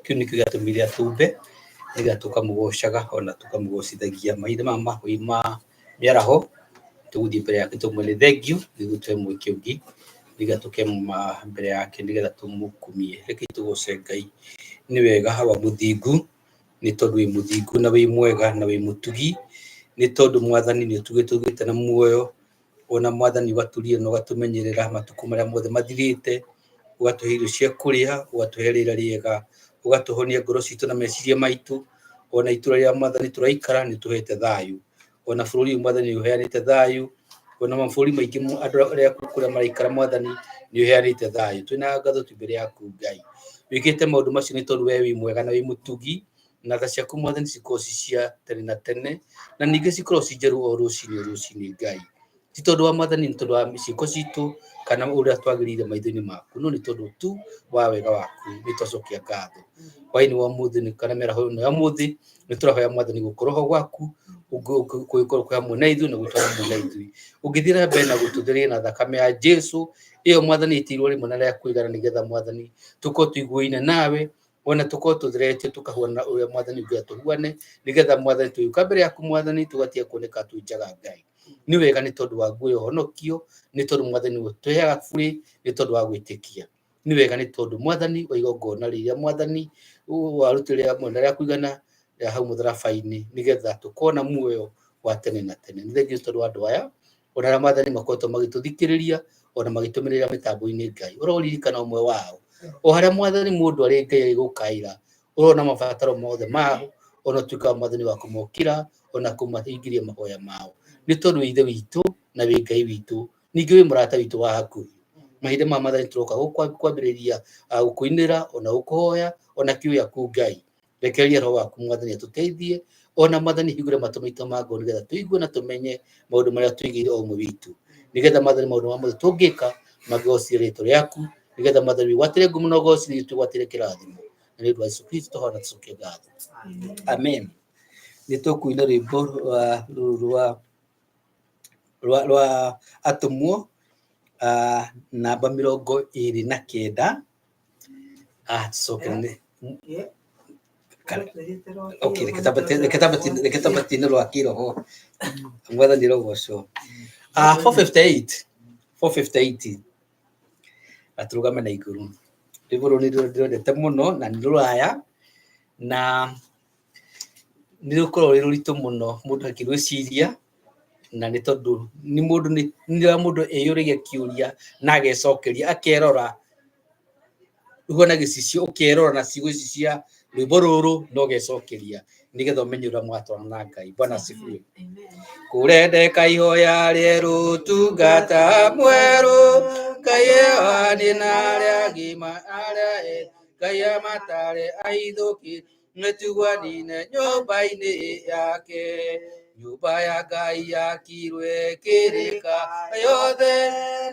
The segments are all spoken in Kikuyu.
Kĩu nĩkĩo gĩatũmire atũmbe nĩgetha tũkamũgocaga ona tũkamũgocithagia mahinda maya ma mĩaraho. Tũgũthiĩ mbere yake tũmwĩre thengiũ nĩ gũtũhe mweke ũngĩ nĩgetha tũke mbere yake nĩgetha tũmũkumie. Rekei tũgoce Ngai. Nĩ wega Awa mũthingu, nĩ tondũ wĩ mũthingu na wĩ mwega na wĩ mũtugi, nĩ tondũ Mwathani nĩ ũtugĩte na muoyo, ona Mwathani ũgatũrinda na ũgatũmenyerera matukũ marĩa mothe mathirĩte, ũgatũhe irio cia kũrĩa, ũgatũhe rĩera rĩega, ũgatũhonia ngoro citũ na meciria maitũ, ona itũra rĩrĩa Mwathani tũraikara nĩ ũtũhete thayũ, ona bũrũri ũyũ Mwathani nĩ ũheanĩte thayũ, ona mabũrũri maingĩ andũ arĩa kũrĩa maraikara Mwathani nĩ ũheanĩte thayũ. Twĩna ngatho twĩ mbere yaku Ngai. Wĩkĩte maũndũ macio nĩ tondũ we wĩ mwega na wĩ mũtugi, na tha ciaku Mwathani cikoragwo ci cia tene na tene, na ningĩ cikoragwo ci njerũ o rũcinĩ o rũcinĩ Ngai. Ti tondũ wa Mwathani, nĩ tondũ wa ciĩko citũ kana ũrĩa twagĩrĩire maitho-inĩ maku, no nĩ tondũ tu wa wega waku nĩ twacokia ngatho. Hwaĩ-inĩ wa ũmũthĩ kana mĩaraho ĩno ya ũmũthĩ nĩ tũrahoya Mwathani gũkorwo ho gwaku, gũkorwo kwĩ hamwe na ithuĩ na gũtwara hamwe na ithuĩ. Ũngĩthiĩ na mbere na gũtũtheria na thakame ya Jesu ĩyo Mwathani ĩtirwo rĩmwe na rĩa kũigana, nĩgetha Mwathani tũkorwo tũiguaine nawe, ona tũkorwo tũtheretio tũkahuana ũrĩa Mwathani ũngĩenda tũhuane, nĩgetha Mwathani tũgĩũka mbere yaku Mwathani tũgatiga kuoneka twĩ njaga Ngai. Nĩ wega nĩ tondũ wa nguo ya ũhonokio, nĩ tondũ Mwathani ũtũheaga burĩ, nĩ tondũ wa gwĩtĩkia. Nĩ wega nĩ tondũ Mwathani wa igongona rĩrĩa Mwathani warutire rĩa na rĩa kũigana rĩa hau mũtharaba-inĩ, nĩgetha tũkorwo na muoyo wa tene na tene. Nĩ thengiũ tondũ wa andũ aya, ona arĩa Mwathani makoretwo magĩtũthikĩrĩria ona magĩtũmĩrĩra mĩtambo-inĩ Ngai. Ũroririkana ũmwe wao. O harĩa Mwathani mũndũ arĩ Ngai agĩgũkaĩra, ũrona mabataro mothe mao, ona ũtuĩka Mwathani wa kũmokĩra ona kũmahingĩria mahoya mao. Nĩ tondũ wĩ Ithe witũ na wĩ Ngai witũ, ningĩ wĩ mũrata witũ wa hakuhĩ. Mahinda maya Mwathani tũroka kwambĩrĩria gũkũinĩra ona gũkũhoya ona kiugo gĩaku Ngai. Rekereria roho waku Mwathani atũteithie, ona Mwathani hingũre matũ maitũ ma ngoro nĩgetha tũigue na tũmenye maũndũ marĩa tũigĩire o ũmwe witũ, nĩgetha Mwathani maũndũ marĩa mothe tũngĩka mangĩgocithia rĩtwa rĩaku, nĩgetha Mwathani wĩgwatĩre ngumo na ũgocithie twĩgwatĩre kĩrathimo. Na nĩ ũndũ wa Yesu Kristo tũhoya na tũcokie ngatho. Amen. Nĩ tũkũina rwĩmbo rwa rũrũ rwa atũmwo namba 29, tũcoke nĩ okay, reke tambatine rwa kĩroho. Mwathani rogocwo. 458 458 atũrũgame na igũrũ. Rwĩmbo rũrũ nĩ ndĩrwendete mũno na nĩ rũraya na nĩ rũkoragwo rwĩ rũritũ mũno mũndũ akĩrwĩciria, na nĩ tondũ nĩ mũndũ nĩ rĩrĩa mũndũ eyũragia kĩũria na agecokeria akerora ũguo na gĩcicio, ũkerora na ciugo ici cia rwĩmbo rũrũ na ũgecokeria nĩgetha ũmenye ũrĩa mũratwarana na Ngai. Bwana asifiwe. Kũrendeka ihoya rĩerũ tungata mwerũ, Ngai eohanie na arĩa agima arĩa Ngai amatare aithũki nĩtugwanine nyũmba-inĩ yake. Nyũmba ya Ngai yakirwe kĩrĩka yothe,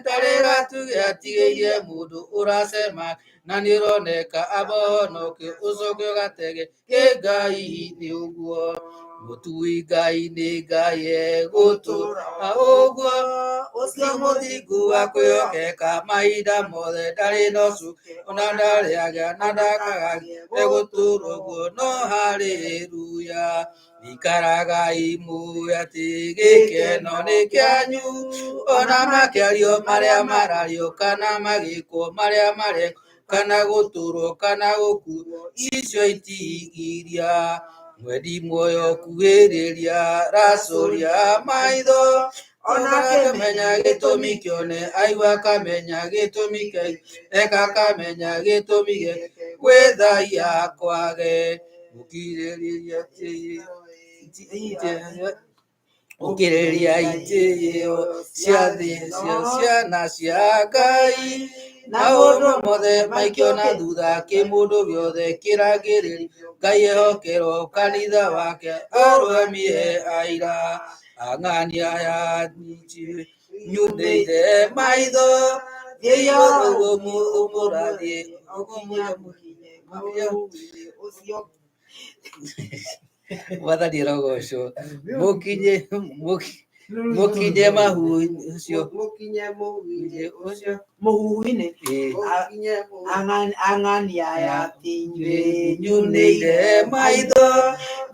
ndarĩ gatugĩ atigĩire mũndũ ũracema, na nĩũroneka abonoke ũcoke ũgatege kĩ Ngai nĩ ũguo. Mũtui Ngai nĩ Ngai egũtũra ũguo, ũcio mũthingu wa kwĩhokeka mahinda mothe, ndarĩ na ũcuke ona ndarĩ agĩa na ndakagagia, egũtũra ũguo no haleluya. Ikaragai mũĩ atĩ gĩkeno nĩ kĩanyu, ona makĩario marĩa marario, kana magĩkwo marĩa marekwo, kana gũtũrwo kana gũkuo, icio itigiria mwendi muoyo kuhĩrĩria, racũria maitho ona akamenya gĩtũmi kĩone, aigua akamenya gĩtũmi kĩa, eka akamenya gĩtũmi gĩake gwĩthaia kwage gũkirĩrĩria ũkĩrĩrĩria itĩĩo cia thĩ cia ciana cia Ngai, maũndũ mothe maikio na thutha, kĩmũndũ gĩothe kĩrangĩrĩrio Ngai ehokerwo kanitha wake arũgamie aira ang'ania aya nyumĩire maitho thiĩ ũguo mũrathiĩ ũcio. Mwathani arogocwo. Mũkinye Mũkinye mahu-inĩ ũcio. Mũkinye mũhu-inĩ ũcio. Mũhuhu-inĩ. Ĩĩ. Mũkinye mũhu. Ang'ani aya ti inyuĩ Nyunĩire nyunĩire maitho. maitho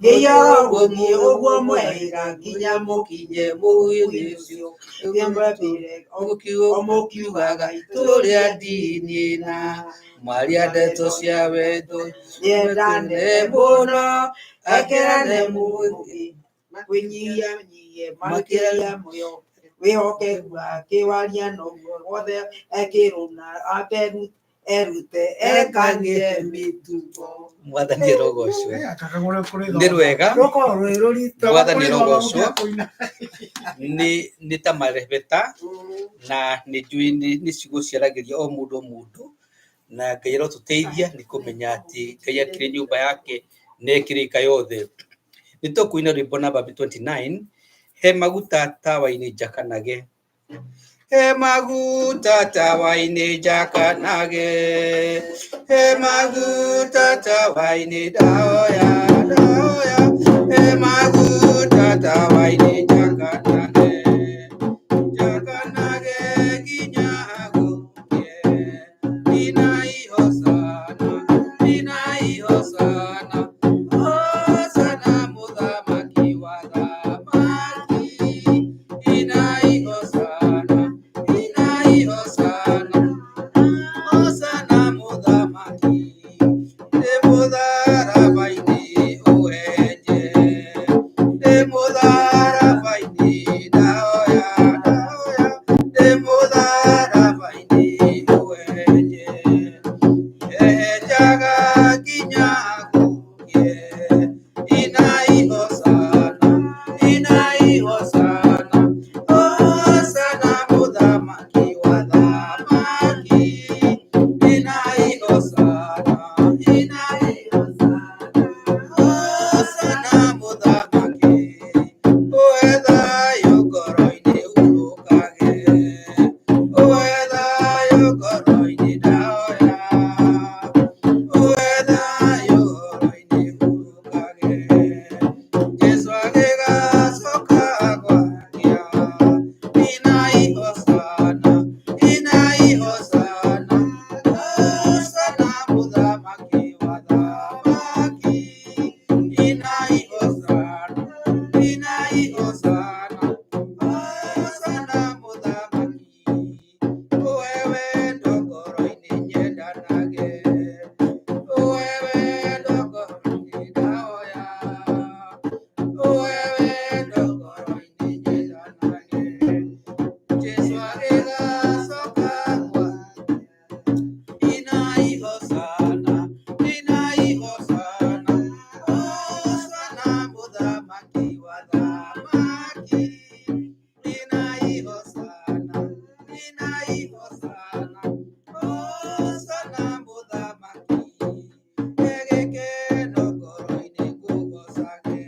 ngĩiyũra ũguo mwehĩra nginya Mũkinye mũkinye mũhu-inĩ mũhuhu-inĩ ũcio. ũcio mwembire Mũkiugaga tũrĩa ndini na mwaria ndeto cia wendo nyendane mũno mũno akerane ekerane mũno mũgĩ kwĩnyihia nyihie makĩria mũyo wĩhokeku akĩwaria noguo wothe ekĩrũna ambe erute ekanĩre mĩtugo. Mwathani arogocwo. Nĩ rwega. Rũkorwo rwĩ rũritũ. Mwathani arogocwo. Nĩ ta marebeta na nĩ njũĩ nĩ ciugo ciaragĩria o mũndũ o mũndũ na Ngai arotũteithia nĩ kũmenya atĩ Ngai akĩrĩ nyũmba yake na ĩkĩrĩka yothe. Nĩ tũkũina rwĩmbo namba 29, he maguta tawa-inĩ njakanage. He maguta tawa-inĩ njakanage. He maguta tawa-inĩ ndahoya ndahoya. He maguta tawa-inĩ njakanage. Njakanage nginya gũkĩe. Inai hosana, inai hosana. Hosana mũthamaki wa thamaki. Inai hosana, inai hosana. Hosana mũthamaki. Ndĩ mũtharaba-inĩ ũhenje. Ndĩ mũtharaba-inĩ ndahoya ndahoya. Ndĩ mũtharaba-inĩ ũhenje. Ehenjaga nginya gũkĩe. Inai hosana, inai hosana. Hosana mũthamaki wa thamaki. Inai hosana, inai hosana. Hosana mũthamaki. Ũhe thayũ ngoro-inĩ hurũkage. Ũhe thayũ ngoro-inĩ ndahoya. Ũhe thayũ ngoro-inĩ hurũkage. Jesũ agĩgacoka gwakia. Inai hosana, inai hosana. Hosana mũthamaki wa thamaki. Inai hosana, inai hosana. Hosana mũthamaki. Ũhe wendo ngoro-inĩ nyendanage. Ũhe wendo ngoro-inĩ ndahoya. Ũhe wendo ngoro-inĩ nyendanage. Jesũ agĩgacoka gwakia. Inai hosana, inai hosana. Hosana mũthamaki wa thamaki. Inai hosana, inai hosana. Hosana mũthamaki. He gĩkeno ngoro-inĩ ngũgocage.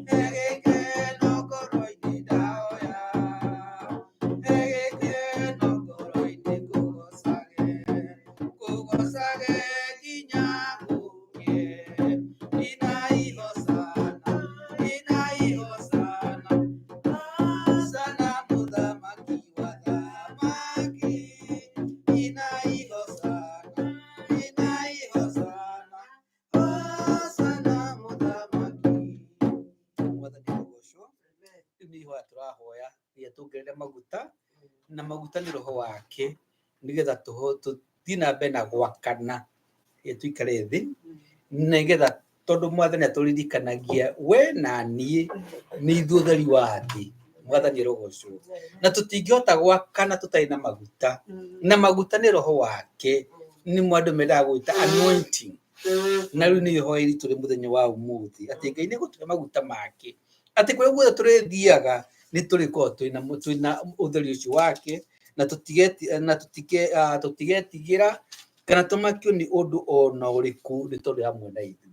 He gĩkeno ngoro-inĩ ndahoya. He gĩkeno ngoro-inĩ ngũgocage. Ngũgocage nginya gũkĩe. Inai hosana, inai hosana. Hosana mũthamaki wa thamaki. Inai hosana, inai hosana. Hosana mũthamaki. Mwathani arogocwo. Rĩu nĩ ihoya tũrahoya nginya tuongerere maguta na maguta nĩ roho wake nĩgetha tũthiĩ na mbere na gwakana rĩrĩa tũikare thĩ nĩgetha tondũ mwathani atũririkanagia we na niĩ nĩ ithuĩ ũtheri wa thĩ. Mwathani arogocwo. Na tũtingĩhota gwakana tũtarĩ na maguta na maguta nĩ roho wake nĩ andũ mendaga gwĩta anointing na rĩu nĩ ihoya iritũ rĩ mũthenya wa ũmũthĩ atĩ Ngai nĩ egũtũhe maguta make atĩ kũrĩa guothe tũrĩthiaga nĩ tũrĩkorwo twĩna ũtheri ũcio wake na tũtigetigĩra kana tũmakio nĩ ũndũ ona ũrĩkũ nĩ tondũ hamwe na ithuĩ.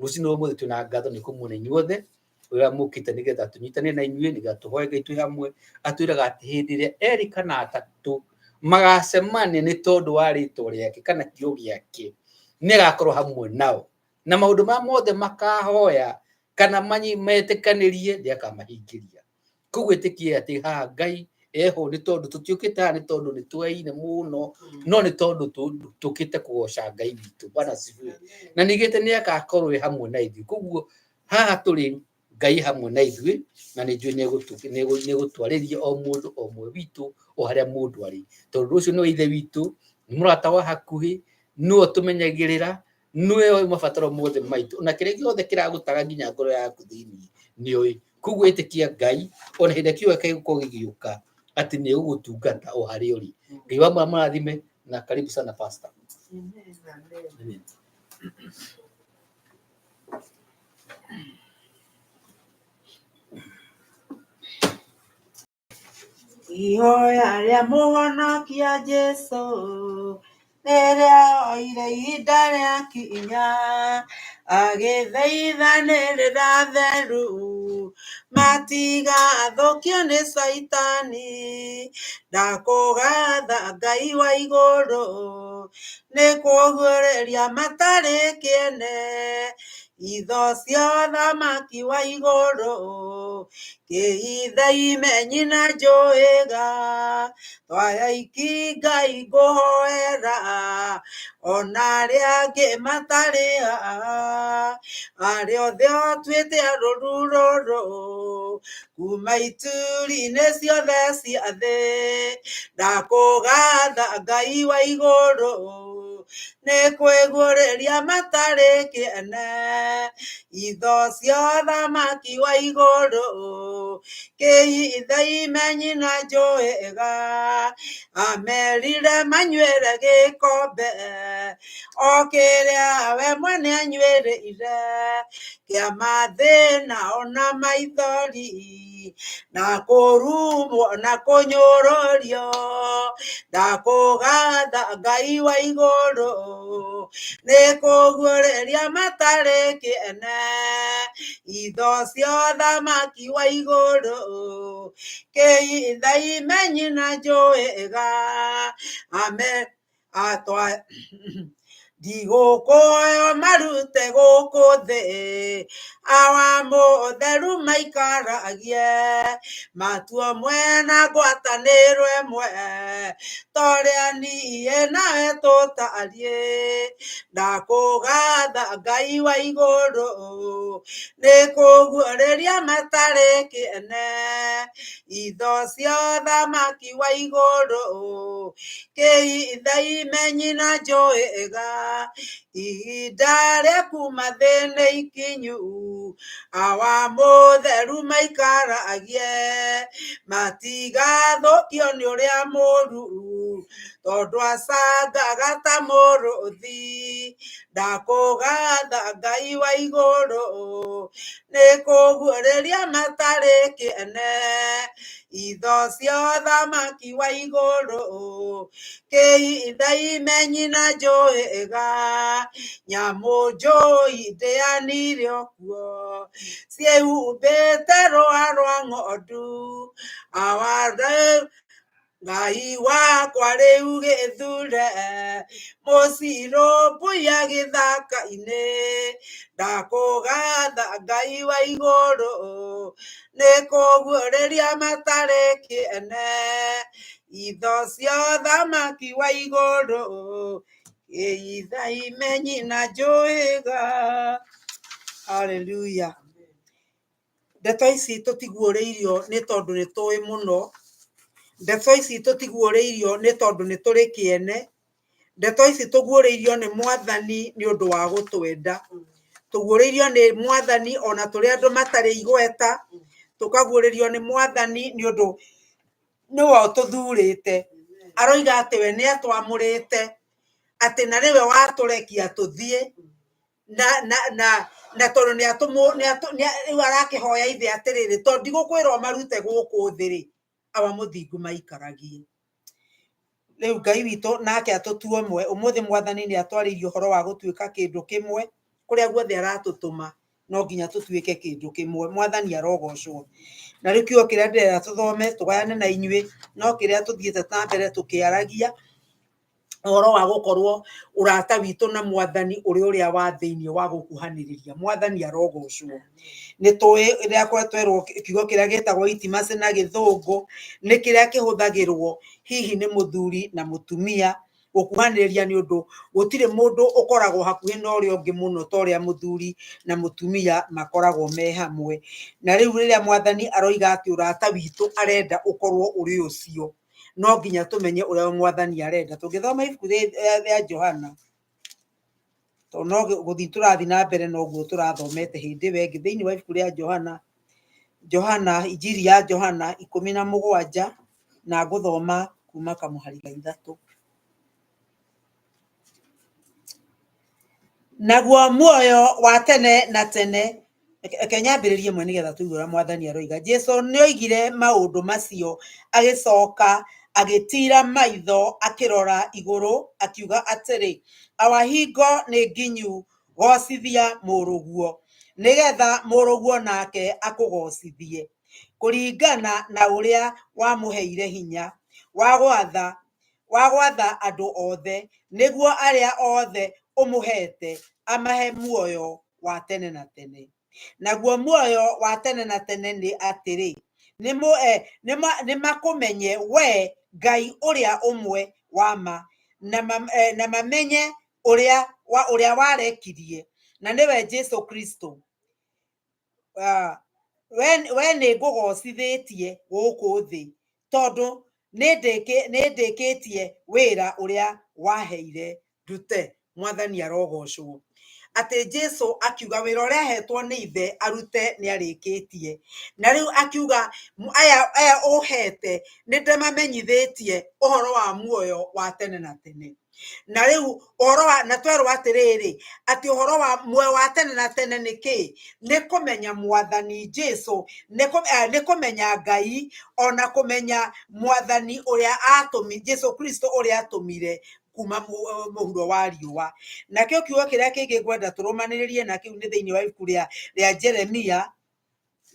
Rũcinĩ rwa ũmũthĩ twĩna ngatho nĩ kũmuona inyuothe ũrĩa mũkĩte nĩgetha tũnyitane na inyuĩ nĩgetha tũhoe Ngai twĩ hamwe. Atwĩraga atĩ hĩndĩ ĩrĩa erĩ kana atatũ magacemania nĩ tondũ wa rĩtwa rĩake kana kiugo gĩake nĩ agakorwo hamwe nao na maũndũ marĩa mothe makahoya kana metĩkanĩrie nĩ akamahingĩria. Koguo ĩtĩkie atĩ haha Ngai eho nĩ tondũ tũtiũkĩte haha nĩ tondũ nĩ tweine mũno, no nĩ tondũ tũkĩte kũgoca Ngai witũ. Bwana asifiwe. Na ningĩ nĩ agakorwo e hamwe na ithuĩ. Koguo haha tũrĩ Ngai hamwe na ithuĩ, na nĩ njũĩ nĩ egũtwarĩria o mũndũ o ũmwe witũ o harĩa mũndũ arĩ, tondũ ũcio nĩwe ithe witũ, nĩ mũrata wa hakuhĩ, nĩwe ũtũmenyagĩrĩra, nĩwe ũĩ mabataro mothe maitũ, na kĩrĩa gĩothe kĩragũtaga nginya ngoro yaku thĩinĩ nĩ ũĩ. Koguo ĩtĩkia Ngai ona hĩndĩ ĩrĩa kiugo gĩake gĩgũkorwo gĩgĩũka atĩ nĩ egũgũtungata o harĩa ũrĩ. Ngai wa mũrathime na karibu sana pastor. Amen. Ihoya rĩa mũhonokia Jesũ rĩrĩa oire ihinda rĩa kinya, agĩthaithanĩrĩra theru matigathũkio nĩ caitani. Ndakũgatha Ngai wa igũrũ nĩ kũguũrĩria matarĩ kĩene itho cia ũthamaki wa igũrũ, kĩithaime nyina njũĩga twaya iki Ngai ngũhoera ona arĩa angĩ matarĩ haha, arĩa othe ũtuĩte a rũru rũrũ kuma ituri-inĩ ciothe cia thĩ. Ndakũgatha Ngai wa igũrũ nĩ kwĩguũrĩria matarĩ kĩene itho cia ũthamaki wa igũrũ, kĩithaime nyina njũĩga amerire manyuĩre gĩkombe o kĩrĩa we mwene anyuĩrĩire kĩa mathĩna ona maithori na kũrumwo na kũnyũrũrio. Ndakũgatha Ngai wa igũrũ nĩ kũguũrĩria matarĩ kĩene itho cia ũthamaki wa igũrũ, kĩithaime nyina njũĩga amen. Atwa ndigũkũheo marute gũkũ thĩ, awa mũtheru maikaragie matuo mwena ngwatanĩro ĩmwe torĩa niĩ nawe tũtariĩ. Ndakũgatha Ngai wa igũrũ nĩ kũguũrĩria matarĩ kĩene itho cia ũthamaki wa igũrũ, kĩithaime nyina njũĩga ihinda rĩa kuma thĩ nĩ ikinyu, awa mũtheru maikaragie matigathũkio nĩ ũrĩa mũru tondũ acangaga ta mũrũthi. Ndakũgatha Ngai wa igũrũ nĩ kũguũrĩria matarĩ kĩene itho cia ũthamaki wa igũrũ, kĩithaime nyina njũĩga nyamũ njũi ndĩanire ũguo ciĩhumbĩte rũa rwa ng'ondu. Awa Ngai wakwa rĩu gĩthure mũcirũmbũiya gĩthaka-inĩ. Ndakũgatha Ngai wa igũrũ nĩ kũguũrĩria matarĩ kĩene itho cia ũthamaki wa igũrũ, kĩithaime nyina njũĩga. Haleluya. Ndeto ici tũtiguũrĩirio nĩ tondũ nĩ tũĩ mũno, ndeto ici tũtiguũrĩirio nĩ tondũ nĩ tũrĩ kĩene, ndeto ici tũguũrĩirio nĩ Mwathani nĩ ũndũ wa gũtwenda. Tũguũrĩirio nĩ Mwathani ona tũrĩ andũ matarĩ igweta, tũkaguũrĩrio nĩ Mwathani nĩ ũndũ nĩwe ũtũthurĩte. Aroiga atĩ we nĩ atwamũrĩte, atĩ na nĩwe watũrekia tũthiĩ na na na na tondũ nĩ atũmũ nĩ atũ rĩu arakĩhoya ithe atĩrĩrĩ, tondũ ndigũkwĩra ũmarute gũkũ thĩ rĩ, awa mũthingu maikaragie. Rĩu Ngai witũ nake atũtue ũmwe. Ũmũthĩ Mwathani nĩ atwarĩirie ũhoro wa gũtuĩka kĩndũ kĩmwe, kũrĩa guothe aratũtũma no nginya tũtuĩke kĩndũ kĩmwe. Mwathani arogocwo. Na rĩu kiugo kĩrĩa ndĩrenda tũthome tũgayane na inyuĩ, no kĩrĩa tũthiĩte na mbere tũkĩaragia. Ũhoro wa gũkorwo ũrata witũ na mwathani ũrĩ ũrĩa wa thĩinĩ wa gũkuhanĩrĩria. Mwathani arogocwo. Nĩ tũĩ rĩrĩa twerwo kiugo kĩrĩa gĩtagwo intimacy na gĩthũngũ nĩ kĩrĩa kĩhũthagĩrwo hihi nĩ mũthuri na mũtumia gũkuhanĩrĩria, nĩ ũndũ gũtirĩ mũndũ ũkoragwo hakuhĩ na ũrĩa ũngĩ mũno ta ũrĩa mũthuri na mũtumia makoragwo me hamwe. Na rĩu rĩrĩa mwathani aroiga atĩ ũrata witũ arenda ũkorwo ũrĩ ũcio, no nginya tũmenye ũrĩa mwathani arenda. Tũngĩthoma ibuku rĩa Johana, tondũ no gũthiĩ tũrathiĩ na mbere noguo tũrathomete hĩndĩ ĩyo ĩngĩ, thĩinĩ wa ibuku rĩa Johana, Johana, Injiri ya Johana 17, na ngũthoma kuma kamũhari ga 3. Naguo muoyo wa tene na tene, reke nyambĩrĩrie ĩmwe nĩgetha tũigue ũrĩa mwathani aroiga. Jesu nĩoigire maũndũ macio, agĩcoka agĩtiira maitho akĩrora igũrũ, akiuga atĩrĩ, awa hingo nĩ nginyu, gocithia mũrũguo, nĩgetha mũrũguo nake akũgocithie, kũringana na ũrĩa wamũheire hinya wa gwatha andũ othe, nĩguo arĩa othe ũmũhete amahe muoyo wa tene na tene. Naguo muoyo wa tene na tene nĩ atĩrĩ, nĩ makũmenye we Ngai ũrĩa ũmwe wa ma, na mamenye ũrĩa warekirie, na nĩwe Jesu Kristo. We nĩ ngũgocithĩtie gũkũ thĩ, tondũ nĩ ndĩkĩtie wĩra ũrĩa waheire ndute. Mwathani arogocwo. Atĩ Jesu akiuga wĩra ũrĩa ahetwo nĩ ithe arute nĩ arĩkĩtie. Na rĩu akiuga aya ũhete nĩ ndĩmamenyithĩtie ũhoro wa muoyo wa tene na tene. Na rĩu ũhoro wa, na twerwo atĩrĩrĩ, atĩ ũhoro wa muoyo wa tene na tene nĩ kĩ? Nĩ kũmenya mwathani Jesu, nĩ kũmenya Ngai, ona kũmenya mwathani ũrĩa atũmi, Jesu Kristo ũrĩa atũmire kuma mũhuro wa riũa. Nakĩo kiugo kĩrĩa kĩngĩ ngwenda tũrũmanĩrĩrie na kĩu nĩ thĩinĩ wa ibuku rĩa Jeremia,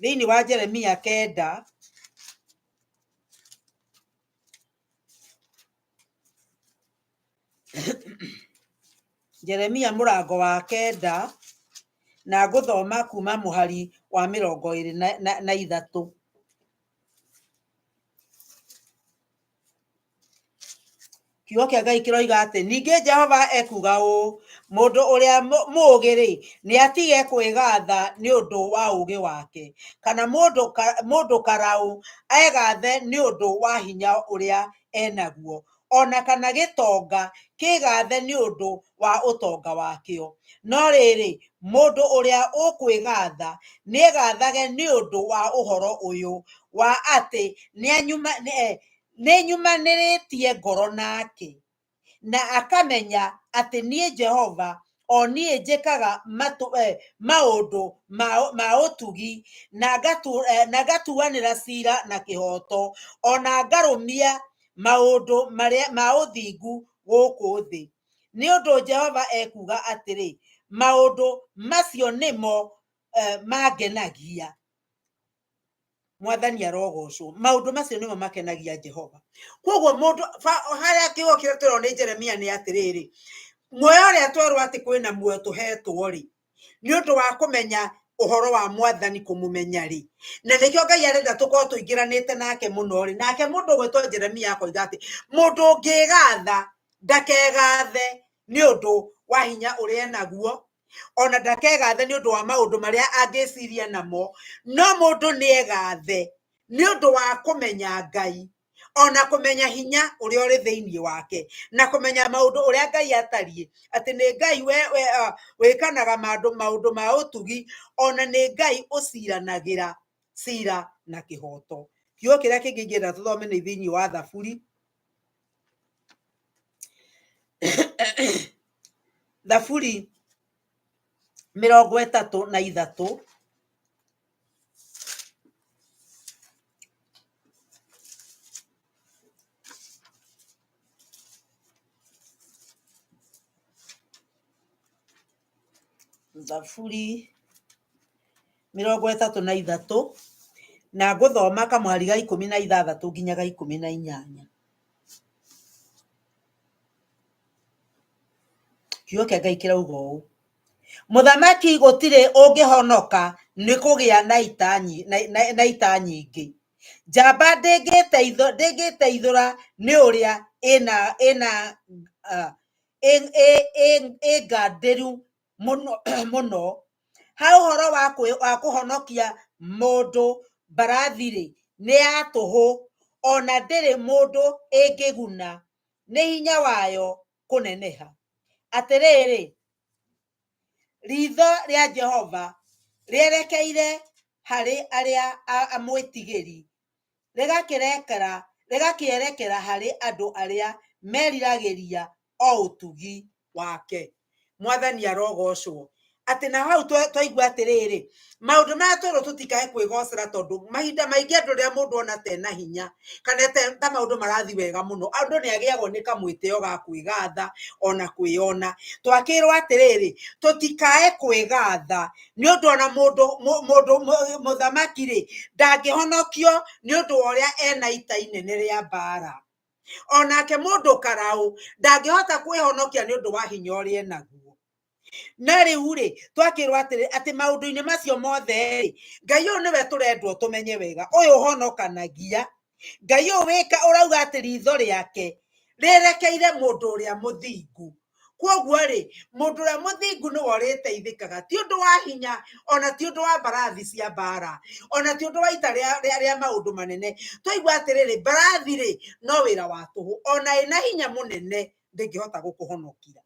thĩinĩ wa Jeremia 9, Jeremia mũrango wa 9, na ngũthoma kuma mũhari wa 23. Kiugo kĩa Ngai kĩroiga atĩ ningĩ Jehova ekuga ũũ, mũndũ ũrĩa mũũgĩ-rĩ, nĩ atige kwĩgatha nĩ ũndũ wa ũũgĩ wake, kana mũndũ karaũ egathe nĩ ũndũ wa hinya ũrĩa enaguo, ona kana gĩtonga kĩgathe nĩ ũndũ wa ũtonga wakĩo. No rĩrĩ, mũndũ ũrĩa ũkwĩgatha nĩegathage nĩ ũndũ wa ũhoro ũyũ, wa atĩ nĩnyumanĩrĩtie ngoro nake, na akamenya atĩ niĩ Jehova, o niĩ njĩkaga maũndũ ma ũtugi, na ngatuanĩra ciira na kĩhooto, ona ngarũmia maũndũ marĩa ma ũthingu gũkũ thĩ. Nĩ ũndũ Jehova ekuga atĩrĩ, maũndũ macio nĩmo mangenagia. Mwathani arogocwo. Maũndũ macio nĩmo makenagia Jehova. Koguo mũndũ harĩa kiugo kĩrĩa tũrona nĩ Jeremia nĩ atĩrĩrĩ, muoyo ũrĩa twerwo atĩ kwĩna muoyo tũhetwo rĩ, nĩ ũndũ wa kũmenya ũhoro wa mwathani kũmũmenya rĩ, na nĩkĩo Ngai arenda tũkorwo tũingĩranĩte nake mũno rĩ. Nake mũndũ ũgwĩtwo Jeremia akoiga atĩ mũndũ ũngĩgatha ndakegathe nĩ ũndũ wa hinya ũrĩa enaguo, ona ndakegathe nĩ ũndũ wa maũndũ marĩa angĩciria namo, no mũndũ nĩegathe nĩ ũndũ wa kũmenya Ngai, ona kũmenya hinya ũrĩa ũrĩ thĩinĩ wake, na kũmenya maũndũ ũrĩa Ngai atariĩ, atĩ nĩ Ngai wĩkanaga maũndũ ma ũtugi, ona nĩ Ngai ũciranagĩra cira na kĩhooto. Kiugo kĩrĩa kĩngĩ ingĩenda tũthome nĩ thĩinĩ wa Thaburi. Thaburi 33. Thaburi 33, na ngũthoma kamũhari ga 16 nginya ga 18. Kiugo kĩa Ngai kĩrauga ũũ, mũthamaki gũtirĩ ũngĩhonoka nĩ kũgĩa na ita na ita nyingĩ. Njamba ndĩngĩteithũra nĩ ũrĩa ĩna ĩna ĩ ngandĩru mũno mũno. Ha ũhoro wa kũhonokia mũndũ mbarathi-rĩ, nĩ ya tũhũ, ona ndĩrĩ mũndũ ĩngĩguna nĩ hinya wayo kũneneha. Atĩrĩrĩ, ritho rĩa Jehova rĩerekeire harĩ arĩa amwĩtigĩri, rĩgakĩerekera harĩ andũ arĩa meriragĩria o ũtugi wake. Mwathani arogocwo. Atĩ na hau twaigua atĩrĩrĩ, maũndũ maya twerwo tũtikae kwĩgocera, tondũ mahinda maingĩ andũ rĩrĩa mũndũ ona tena hinya kana ta maũndũ marathiĩ wega mũno, andũ nĩ agĩagwo nĩ kamwĩtĩo ga kwĩgatha ona kwĩyona. Twakĩrwo atĩrĩrĩ, tũtikae kwĩgatha nĩ ũndũ ona mũndũ mũthamaki rĩ, ndangĩhonokio nĩ ũndũ wa ũrĩa ena ita inene rĩa mbara. Onake mũndũ karaũ ndangĩhota kwĩhonokia nĩ ũndũ wa hinya ũrĩa enaguo. Na rĩu rĩ, twakĩrwo atĩrĩ, atĩ maũndũ-inĩ macio mothe rĩ, Ngai ũyũ nĩwe tũrendwo tũmenye wega, ũyũ ũhonokanagia. Ngai ũyũ wĩka ũrauga atĩ ritho rĩake rĩerekeire mũndũ ũrĩa mũthingu. Kwoguo rĩ, mũndũ ũrĩa mũthingu nĩwe ũrĩteithĩkaga, ti ũndũ wa hinya, ona ti ũndũ wa mbarathi cia mbara, ona ti ũndũ wa ita rĩa maũndũ manene. Twaigua atĩrĩrĩ, mbarathi rĩ, no wĩra wa tũhũ, ona ĩna hinya mũnene ndĩngĩhota gũkũhonokia.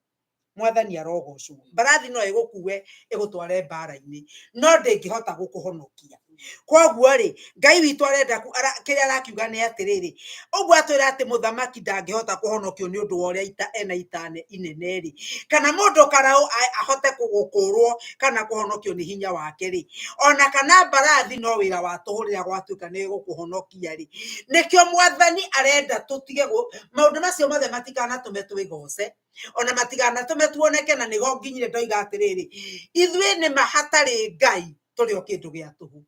Mwathani arogocwo. Mbarathi no ĩgũkue ĩgũtware mbara-inĩ, no ndĩngĩhota gũkũhonokia. Kwoguo rĩ, Ngai witũ arenda kĩrĩa arakiuga nĩ atĩrĩrĩ, ũguo atwĩra atĩ mũthamaki ndangĩhota kũhonokio nĩ ũndũ wa ũrĩa ena ita inene rĩ, kana mũndũ karaũ ahote gũkũrwo kana kũhonokio nĩ hinya wake rĩ, ona kana mbarathi no wĩra wa tũhũ rĩrĩa gwatuĩka nĩ ĩgũkũhonokia rĩ. Nĩkĩo Mwathani arenda tũtige maũndũ macio mothe matikanatũme twĩgoce, ona matiganatũme tuoneke, na nĩho nginyire ndoiga atĩrĩrĩ, ithuĩ nĩma hatarĩ Ngai tũrĩ o kĩndũ gĩa tũhũ,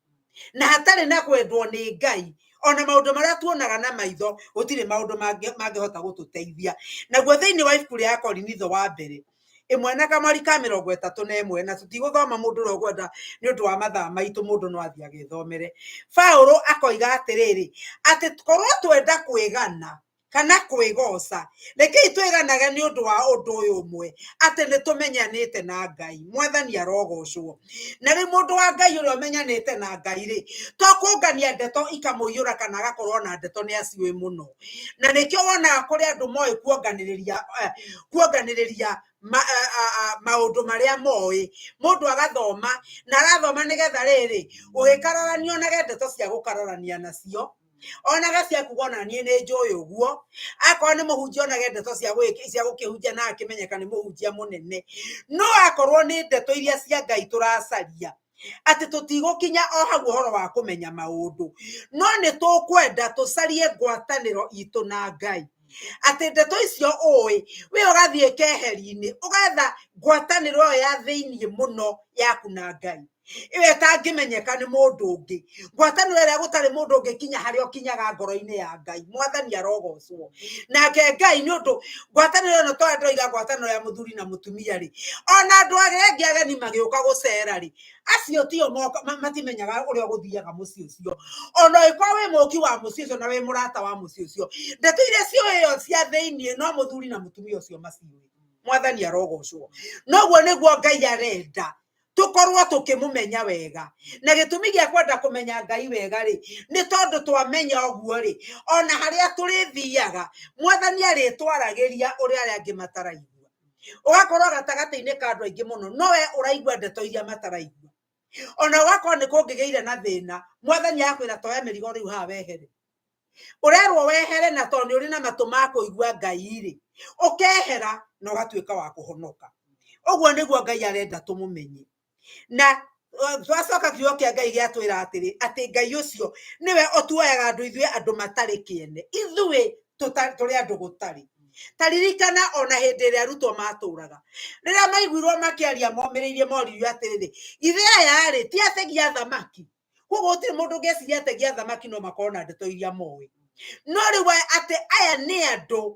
na hatarĩ na kwendwo nĩ Ngai, ona maũndũ marĩa tuonaga na maitho gũtirĩ maũndũ mangĩhota gũtũteithia. Naguo thĩinĩ wa ibuku rĩa Akorinitho wa mbere ĩmwe na kamwari ka 31, na tũtigũthoma mũndũ ũrĩa ũkwenda nĩ ũndũ wa mathaa maitũ, mũndũ no athiĩ agethomere. Paũlũ akoiga atĩrĩrĩ, atĩ korwo twenda kwĩgana kana kwĩgoca, rekei twĩganage nĩ ũndũ wa ũndũ ũyũ ũmwe, atĩ nĩ tũmenyanĩte na Ngai. Mwathani arogocwo. Na rĩu mũndũ wa Ngai ũrĩa ũmenyanĩte na Ngai rĩ, to kũngania ndeto ikamũiyũra kana agakorwo na ndeto nĩ aciũĩ mũno. Na nĩkĩo wonaga kũrĩ andũ moĩ kuonganĩrĩria maũndũ marĩa moĩ. Mũndũ agathoma, na arathoma nĩgetha rĩrĩ, ũgĩkararania onage ndeto cia gũkararania nacio, onaga cia kuga ona niĩ nĩ njũĩ ũguo. Akorwo nĩ mũhunjia onage ndeto cia gũkĩhunjia na akĩmenyeka nĩ mũhunjia mũnene. No akorwo nĩ ndeto iria cia Ngai tũracaria, atĩ tũtigũkinya o hau ũhoro wa kũmenya maũndũ, no nĩ tũkwenda tũcarie ngwatanĩro itũ na Ngai. Atĩ ndeto icio ũĩ, we ũgathiĩ keheri-inĩ, ũgetha ngwatanĩro ĩyo ya thĩiniĩ mũno yaku na Ngai, ĩyo ĩtangĩmenyeka nĩ mũndũ ũngĩ, ngwatanĩro ĩrĩa gũtarĩ mũndũ ũngĩkinya harĩa ũkinyaga ngoro-inĩ ya Ngai. Mwathani arogocwo. Nake Ngai nĩ ũndũ ngwatanĩro ĩno tondũ ndoiga ngwatanĩro ya mũthuri na mũtumia rĩ, ona andũ arĩa angĩ ageni magĩũka gũcera rĩ, acio tio matimenyaga ũrĩa gũthiaga mũciĩ ũcio. Ona ũngĩkorwo wĩ mũki wa mũciĩ ũcio na wĩ mũrata wa mũciĩ ũcio, ndeto iria ciũĩo cia thĩiniĩ no mũthuri na mũtumia ũcio maciũĩ. Mwathani arogocwo. Noguo nĩguo Ngai arenda tũkorwo tũkĩmũmenya wega. Na gĩtũmi gĩa kwenda kũmenya Ngai wega rĩ, nĩ tondũ twamenya ũguo rĩ, ona harĩa tũrĩthiaga Mwathani arĩtwaragĩria ũrĩa arĩa angĩ mataraigua. Ũgakorwo gatagatĩ-inĩ ka andũ aingĩ mũno, no we ũraigua ndeto iria mataraigua. Ona ũgakorwo nĩ kũngĩgĩire na thĩna, Mwathani agakwĩra toya mĩrigo rĩu haha wehere. Ũrerwo wehere, na tondũ nĩ ũrĩ na matũ ma kũigua Ngai rĩ, ũkehera na ũgatuĩka wa kũhonoka. Ũguo nĩguo Ngai arenda tũmũmenye. Na twacoka kiugo kĩa Ngai gĩatwĩra atĩrĩ, atĩ Ngai ũcio nĩwe ũtuoyaga andũ ithuĩ andũ matarĩ kĩene, ithuĩ tũrĩ andũ gũtarĩ. Ta ririkana ona hĩndĩ ĩrĩa arutwo matũraga, rĩrĩa maiguirwo makĩaria momĩrĩirie moririo atĩrĩrĩ, githĩ aya rĩ ti ategi a thamaki? Koguo gũtirĩ mũndũ ũngĩciria ategi a thamaki no makorwo na ndeto iria moĩ. No rĩu atĩ aya nĩ andũ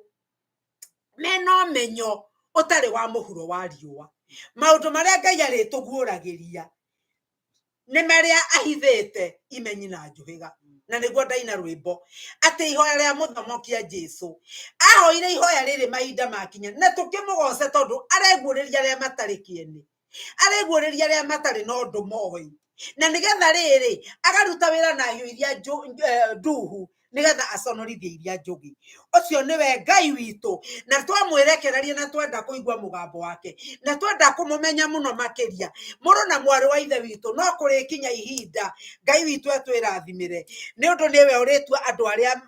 mena ũmenyo Ũtarĩ wa mũhuro wa riũa. Maũndũ marĩa Ngai arĩtũguũragĩria nĩ marĩa ahithĩte imenyi na njũhĩga. Na nĩguo ndaina rwĩmbo atĩ ihoya rĩa mũthomokia Jesu ahoire ihoya rĩrĩ mahinda makinya, na tũkĩmũgoce tondũ areguũrĩria arĩa matarĩ kĩene, areguũrĩria arĩa matarĩ na ũndũ moĩ, na nĩgetha rĩrĩ agaruta wĩra na hiũ iria nduhu nĩgetha aconorithie iria njũgĩ. Ũcio nĩwe Ngai witũ, na twamwĩrekereria na twenda kũigua mũgambo wake na twenda kũmũmenya mũno makĩria, mũrũ na mwarĩ wa ithe witũ, no kũrĩkinya ihinda Ngai witũ etwĩrathimĩre, nĩ ũndũ nĩwe ũrĩtua andũ arĩa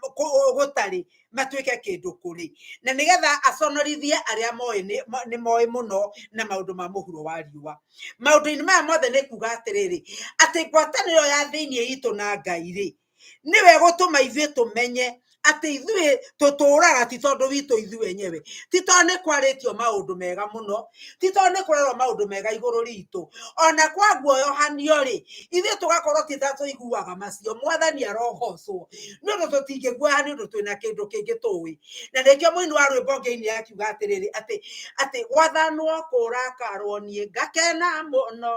gũtarĩ matuĩke kĩndũ kũrĩ, na nĩgetha aconorithie arĩa moĩ nĩ moĩ mũno na maũndũ ma mũhuro wa riũa. Maũndũ-inĩ maya mothe nĩ kuga atĩrĩrĩ, atĩ ngwatanĩro ya thĩinĩ itũ na Ngai rĩ, nĩwe gũtũma ithuĩ tũmenye atĩ ithuĩ tũtũraga ti tondũ witũ ithuĩ enyewe, ti tondũ nĩ kwarĩtio maũndũ mega mũno, ti tondũ nĩ kũrerwo maũndũ mega igũrũ ritũ, ona kwaguoyohanio rĩ, ithuĩ tũgakorwo ti ta tũiguaga macio. Mwathani arogocwo, nĩ ũndũ tũtingĩguoya nĩ ũndũ twĩna kĩndũ kĩngĩ tũĩ. Na nĩkĩo mũini wa rwĩmbo ngĩini akiuga atĩrĩrĩ, atĩ gwathanwo kũrakarwo niĩ ngakena mũno,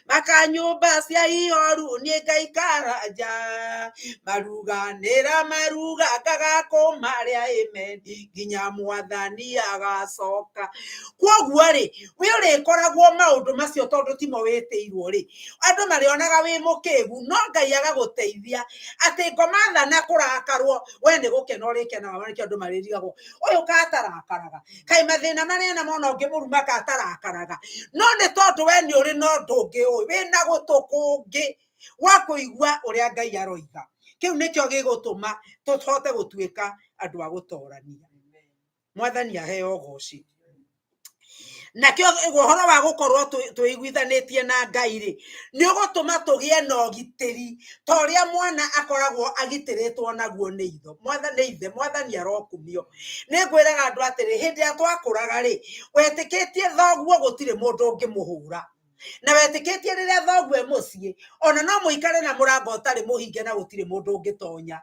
makanyũmba cia ihoru niĩ ngaikara nja, maruganĩra maruga ngagakũmarĩa amen nginya mwathani agacoka. Kwoguo rĩ, we ũrĩkoragwo maũndũ macio tondũ timo wĩtĩirwo rĩ, andũ marĩonaga wĩ mũkĩgu, no Ngai agagũteithia atĩ ngoma thana kũrakarwo, we nĩ gũkena ũrĩkenaga, nĩkĩo andũ marĩrigagwo ũyũ katarakaraga, kaĩ mathĩna marĩa ena mona ũngĩmũruma katarakaraga, no nĩ tondũ we nĩ ũrĩ na ũndũ ũngĩ ũĩ, wĩna gũtũ kũngĩ wa kũigua ũrĩa Ngai aroiga. Kĩu nĩkĩo gĩgũtũma tũhote gũtuĩka andũ a gũtorania. Mwathani aheo ũgoci. Nakĩo ũhoro wa gũkorwo twĩiguithanĩtie na Ngai rĩ, nĩ ũgũtũma tũgĩe na ũgitĩri ta ũrĩa mwana akoragwo agitĩrĩtwo naguo nĩ itho. Mwathani ithe, mwathani arokumio. Nĩ ngwĩraga andũ atĩrĩ, hĩndĩ ĩrĩa twakũraga rĩ, wetĩkĩtie thoguo gũtirĩ mũndũ ũngĩmũhũra. Na wetĩkĩtie rĩrĩa thoguo e mũciĩ, ona no mũikare na mũrango ũtarĩ mũhinge na gũtirĩ mũndũ ũngĩtonya.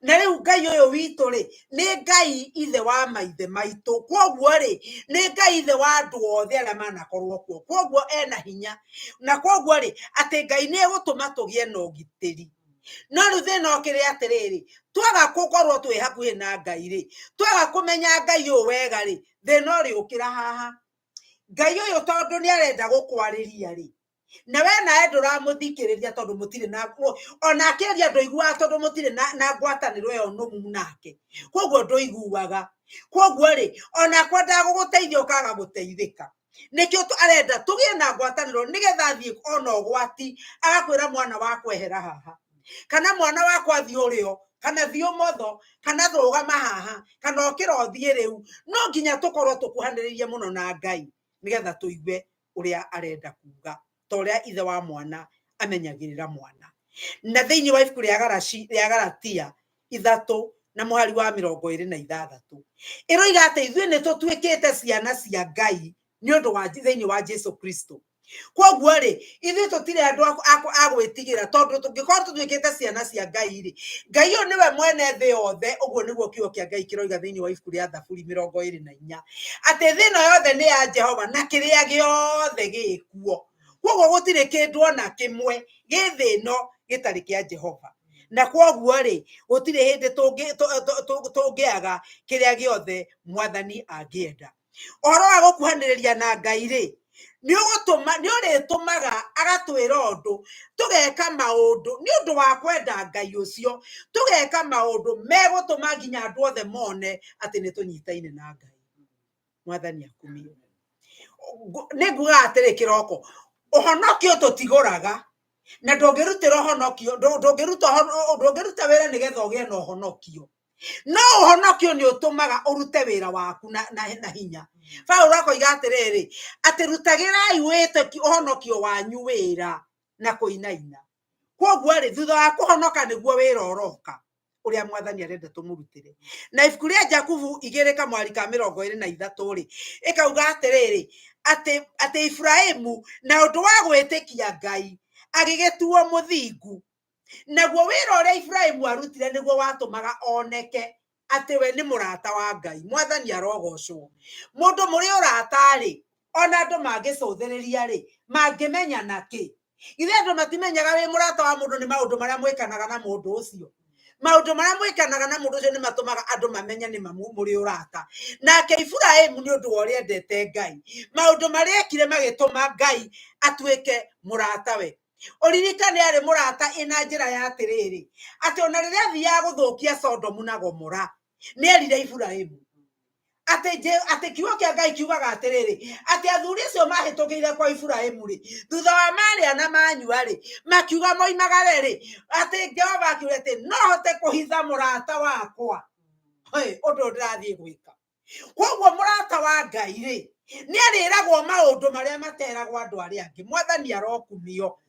Na rĩu Ngai ũyũ witũ rĩ, nĩ Ngai ithe wa maithe maitũ. Kwoguo rĩ, nĩ Ngai ithe wa andũ othe arĩa manakorwo kuo. Kwoguo ena hinya. Na kwoguo rĩ, atĩ Ngai nĩ egũtũma tũgĩe na ũgitĩri. No rĩu thĩna ũkĩrĩ atĩrĩrĩ, twaga gũkorwo twĩ hakuhĩ na Ngai rĩ, twaga kũmenya Ngai ũyũ wega rĩ, thĩna ũrĩũkĩra haha. Ngai ũyũ tondũ nĩ arenda gũkwarĩria rĩ, na we nawe ndũramũthikĩrĩria tondũ mũtirĩ na, ona akĩaria ndũiguaga tondũ mũtirĩ na ngwatanĩro ĩyo nũmu nake, kwoguo ndũiguaga. Kwoguo rĩ, ona akwendaga gũgũteithia ũkaga gũteithĩka. Nĩkĩo arenda tũgĩe na ngwatanĩro nĩgetha athiĩ ona ũgwati agakwĩra mwana wakwa ehera haha, kana mwana wakwa thiĩ ũrĩo, kana thiĩ ũmotho, kana rũgama haha, kana ũkĩra ũthiĩ rĩu. No nginya tũkorwo tũkuhanĩrĩirie mũno na Ngai nĩgetha tũigue ũrĩa arenda kuga, ta ũrĩa ithe wa mwana amenyagĩrĩra mwana. Na thĩinĩ wa ibuku rĩa Galatia 3 na mũhari wa 26 ĩroiga atĩ ithuĩ nĩ tũtuĩkĩte ciana cia Ngai nĩ ũndũ wa thĩinĩ wa Jesu Kristo. Kwoguo rĩ, ithuĩ tũtirĩ andũ a gwĩtigĩra, tondũ tũngĩkorwo tũtuĩkĩte ciana cia Ngai rĩ, Ngai ũyũ nĩwe mwene thĩ yothe. Ũguo nĩguo kiugo kĩa Ngai kĩroiga thĩinĩ wa ibuku rĩa Thaburi 24, atĩ thĩ ĩno yothe nĩ ya Jehova na kĩrĩa gĩothe gĩkuo. Kwoguo gũtirĩ kĩndũ ona kĩmwe gĩ thĩ ĩno gĩtarĩ kĩa Jehova. Na kwoguo rĩ, gũtirĩ hĩndĩ tũngĩaga kĩrĩa gĩothe Mwathani angĩenda. Ũhoro wa gũkuhanĩrĩria na Ngai rĩ, nĩ ũrĩtũmaga agatwĩra ũndũ, tũgeka maũndũ nĩ ũndũ wa kwenda Ngai ũcio, tũgeka maũndũ megũtũma nginya andũ othe mone atĩ nĩ tũnyitaine na Ngai. Mwathani akumio. Nĩ ngugaga atĩrĩ kĩroko, ũhonokio tũtigũraga, na ndũngĩrutĩra ũhonokio, ndũngĩruta wĩra nĩgetha ũgĩe na ũhonokio. No ũhonokio nĩ ũtũmaga ũrute wĩra waku na hinya. Paulo akoiga atĩrĩrĩ, atĩ rutagĩrai wĩtĩkio ũhonokio wanyu wĩra na kũinaina. Kwoguo rĩ, thutha wa kũhonoka nĩguo wĩra ũroka ũrĩa Mwathani arenda tũmũrutĩre. Na ibuku rĩa Jakubu igĩrĩ kamwari ka 23 rĩ, ĩkauga atĩrĩrĩ, atĩ Iburahĩmu na ũndũ wa gwĩtĩkia Ngai agĩgĩtuo mũthingu. Naguo wĩra ũrĩa Iburahĩmu arutire nĩguo watũmaga oneke Atĩ we nĩ mũrata wa Ngai. Mwathani arogocwo. Mũndũ mũrĩ ũrata-rĩ, ona andũ mangĩcũthĩrĩria rĩ, mangĩmenya na kĩ? Ithe andũ matimenyaga wĩ mũrata wa mũndũ nĩ maũndũ marĩa mwĩkanaga na mũndũ ũcio. Maũndũ marĩa mwĩkanaga na mũndũ ũcio nĩ matũmaga andũ mamenye nĩ ma mũrĩ ũrata. Nake Iburahĩmu nĩ ũndũ wa ũrĩa endete Ngai, maũndũ marĩa ekire magĩtũma Ngai atuĩke mũratawe. Ũririkane arĩ mũrata ĩna njĩra ya atĩrĩrĩ, atĩ ona rĩrĩa athiaga gũthũkia Sodomu na Gomora, nĩ erire Iburahĩmu atĩ atĩ kiugo kĩa Ngai kiugaga atĩrĩrĩ, atĩ athuri acio mahĩtũkĩire kwa Iburahĩmu rĩ, thutha wa marĩa na manyua rĩ, makiuga moimagare rĩ, atĩ Jehova akiuga atĩ no hote kũhitha mũrata wakwa ũndũ ũyũ ndĩrathiĩ gwĩka. Koguo mũrata wa Ngai rĩ, nĩ arĩragwo maũndũ marĩa materagwo andũ arĩa angĩ. Mwathani arokumio.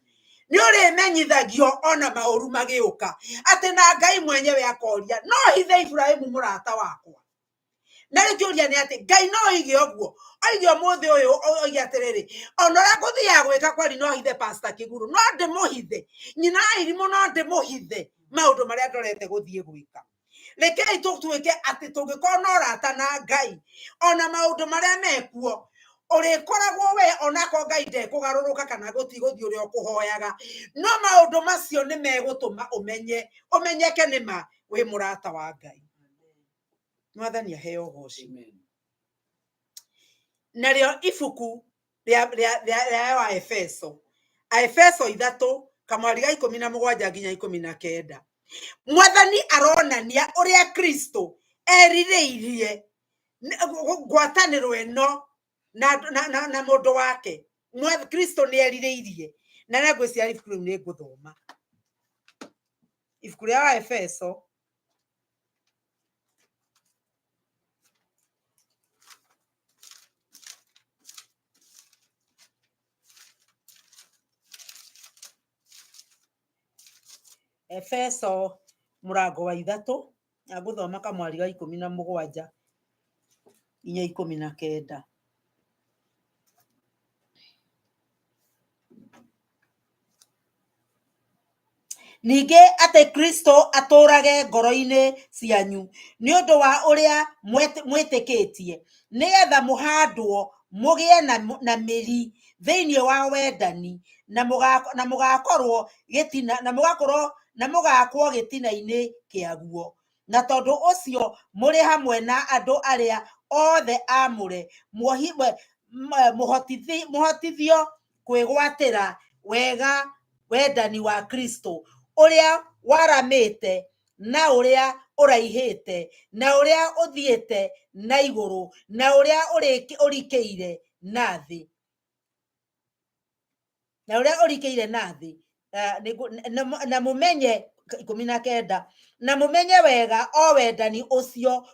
Nĩ ũrĩmenyithagio ona maũru magĩũka, atĩ na Ngai mwenyewe akoria, no hithe Iburahĩmu mũrata wakwa? Na rĩu kĩũria nĩ atĩ Ngai no oige ũguo, oige ũmũthĩ ũyũ, oige atĩrĩrĩ, ona ũrĩa ngũthiaga gwĩka kweri no hithe Pastor Kĩguru, no ndĩmũhithe, nyina wa irimũ no ndĩmũhithe maũndũ marĩa ndorete gũthiĩ gwĩka. Rekei tũtuĩke atĩ tũngĩkorwo na ũrata na Ngai, ona maũndũ marĩa mekuo, ũrĩkoragwo we onakorwo Ngai ndekũgarũrũka kana gũtigũthiĩ ũrĩa ũkũhoyaga, no maũndũ macio nĩ megũtũma ũmenye, ũmenyeke nĩ ma wĩ mũrata wa Ngai. Mwathani aheo ũgoci. Narĩo ibuku rĩa Aefeso, Aefeso 3 kamwari ga 17 nginya 19, Mwathani aronania ũrĩa Kristo erirĩirie ngwatanĩro ĩno na mũndũ wake. Kristo nĩ erirĩirie, na nĩ ngwĩciria ibuku rĩu nĩ ngũthoma. Ibuku rĩa Aefeso Efeso mũrango wa 3, na ngũthoma kamwari ga 17 nginya 19. Ningĩ atĩ Kristo atũũrage ngoro-inĩ cianyu nĩ ũndũ wa ũrĩa mwĩtĩkĩtie, nĩgetha mũhandwo mũgĩe na mĩri thĩinĩ wa wendani, na mũgakorwo gĩtina, na mũgakorwo na mũgakwo gĩtina-inĩ kĩaguo. Na tondũ ũcio mũrĩ hamwe na andũ arĩa othe aamũre, mũhotithio kwĩgwatĩra wega wendani wa Kristo, ũrĩa waramĩte na ũrĩa ũraihĩte na ũrĩa ũthiĩte na igũrũ na ũrĩa ũrikĩire na thĩ. Na ũrĩa ũrikĩire na thĩ. Na mũmenye 19, na mũmenye wega o wendani ũcio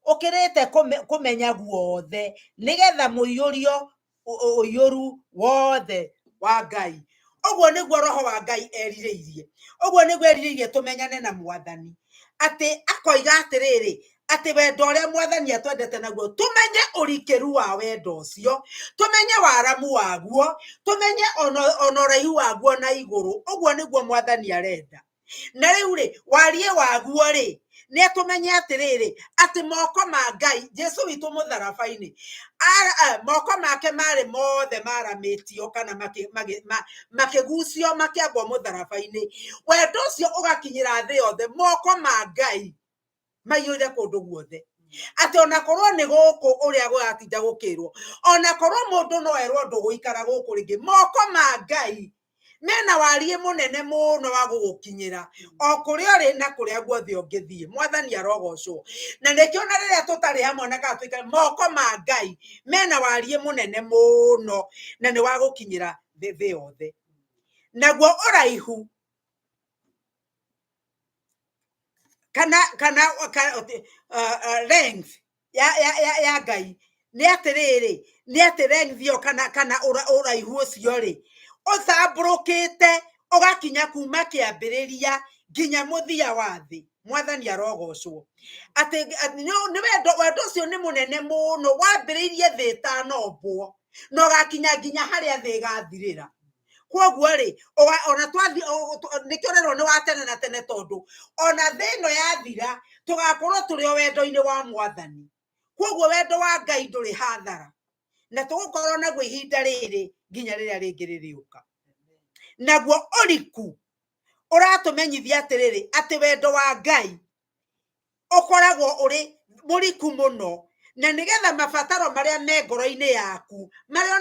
ũkĩrĩte kũmenya guothe, nĩgetha mũiyũrio ũiyũru wothe wa Ngai. Ũguo nĩguo Roho wa Ngai erirĩirie. Ũguo nĩguo erirĩirie tũmenyane na Mwathani. Atĩ akoiga atĩrĩrĩ, atĩ wendo ũrĩa Mwathani atwendete naguo, tũmenye ũrikĩru wa wendo ũcio, tũmenye waramu waguo, tũmenye ona ũraihu waguo na igũrũ. Ũguo nĩguo Mwathani arenda. Na rĩu rĩ, wariĩ waguo rĩ, nĩ atũmenye atĩrĩrĩ, atĩ moko ma Ngai, Jesu witũ mũtharaba-inĩ, moko make marĩ mothe maramĩtio kana makĩgucio makĩambwo mũtharaba-inĩ. Wendo ũcio ũgakinyĩra thĩ yothe, moko ma Ngai maiyũire kũndũ guothe. Atĩ ona korwo nĩ gũkũ ũrĩa gũratinda gũkĩrwo, ona korwo mũndũ no erwo ndũgũikara gũkũ rĩngĩ, moko ma Ngai mena wariĩ mũnene mũno wa gũgũkinyĩra o kũrĩa ũrĩ na kũrĩa guothe ũngĩthiĩ. Mwathani arogocwo. Na nĩkĩo na rĩrĩa tũtarĩ hamwe na kana tũikare, moko ma Ngai mena wariĩ mũnene mũno na nĩ wa gũkinyĩra thĩ yothe. Naguo ũraihu kana length ya Ngai nĩ atĩrĩrĩ, nĩ atĩ length ĩyo kana ũraihu ũcio rĩ, ũtambũrũkĩte ũgakinya kuma kĩambĩrĩria nginya mũthia wa thĩ. Mwathani arogocwo. Atĩ nĩ wendo, wendo ũcio nĩ mũnene mũno, wambĩrĩirie thĩ ĩtanombwo na ũgakinya nginya harĩa thĩ ĩgathirĩra. Kwoguo rĩ, ona twathi nĩkĩo rĩrwo nĩ wa tene na tene, tondũ ona thĩ ĩno yathira tũgakorwo tũrĩ o wendo-inĩ wa mwathani. Kwoguo wendo wa Ngai ndũrĩ hathara, na tũgũkorwo naguo ihinda rĩrĩ nginya rĩrĩa rĩngĩ rĩrĩũka. Naguo ũriku ũratũmenyithia atĩrĩrĩ, atĩ wendo wa Ngai ũkoragwo ũrĩ mũriku mũno, na nĩgetha mabataro marĩa me ngoro-inĩ yaku, marĩa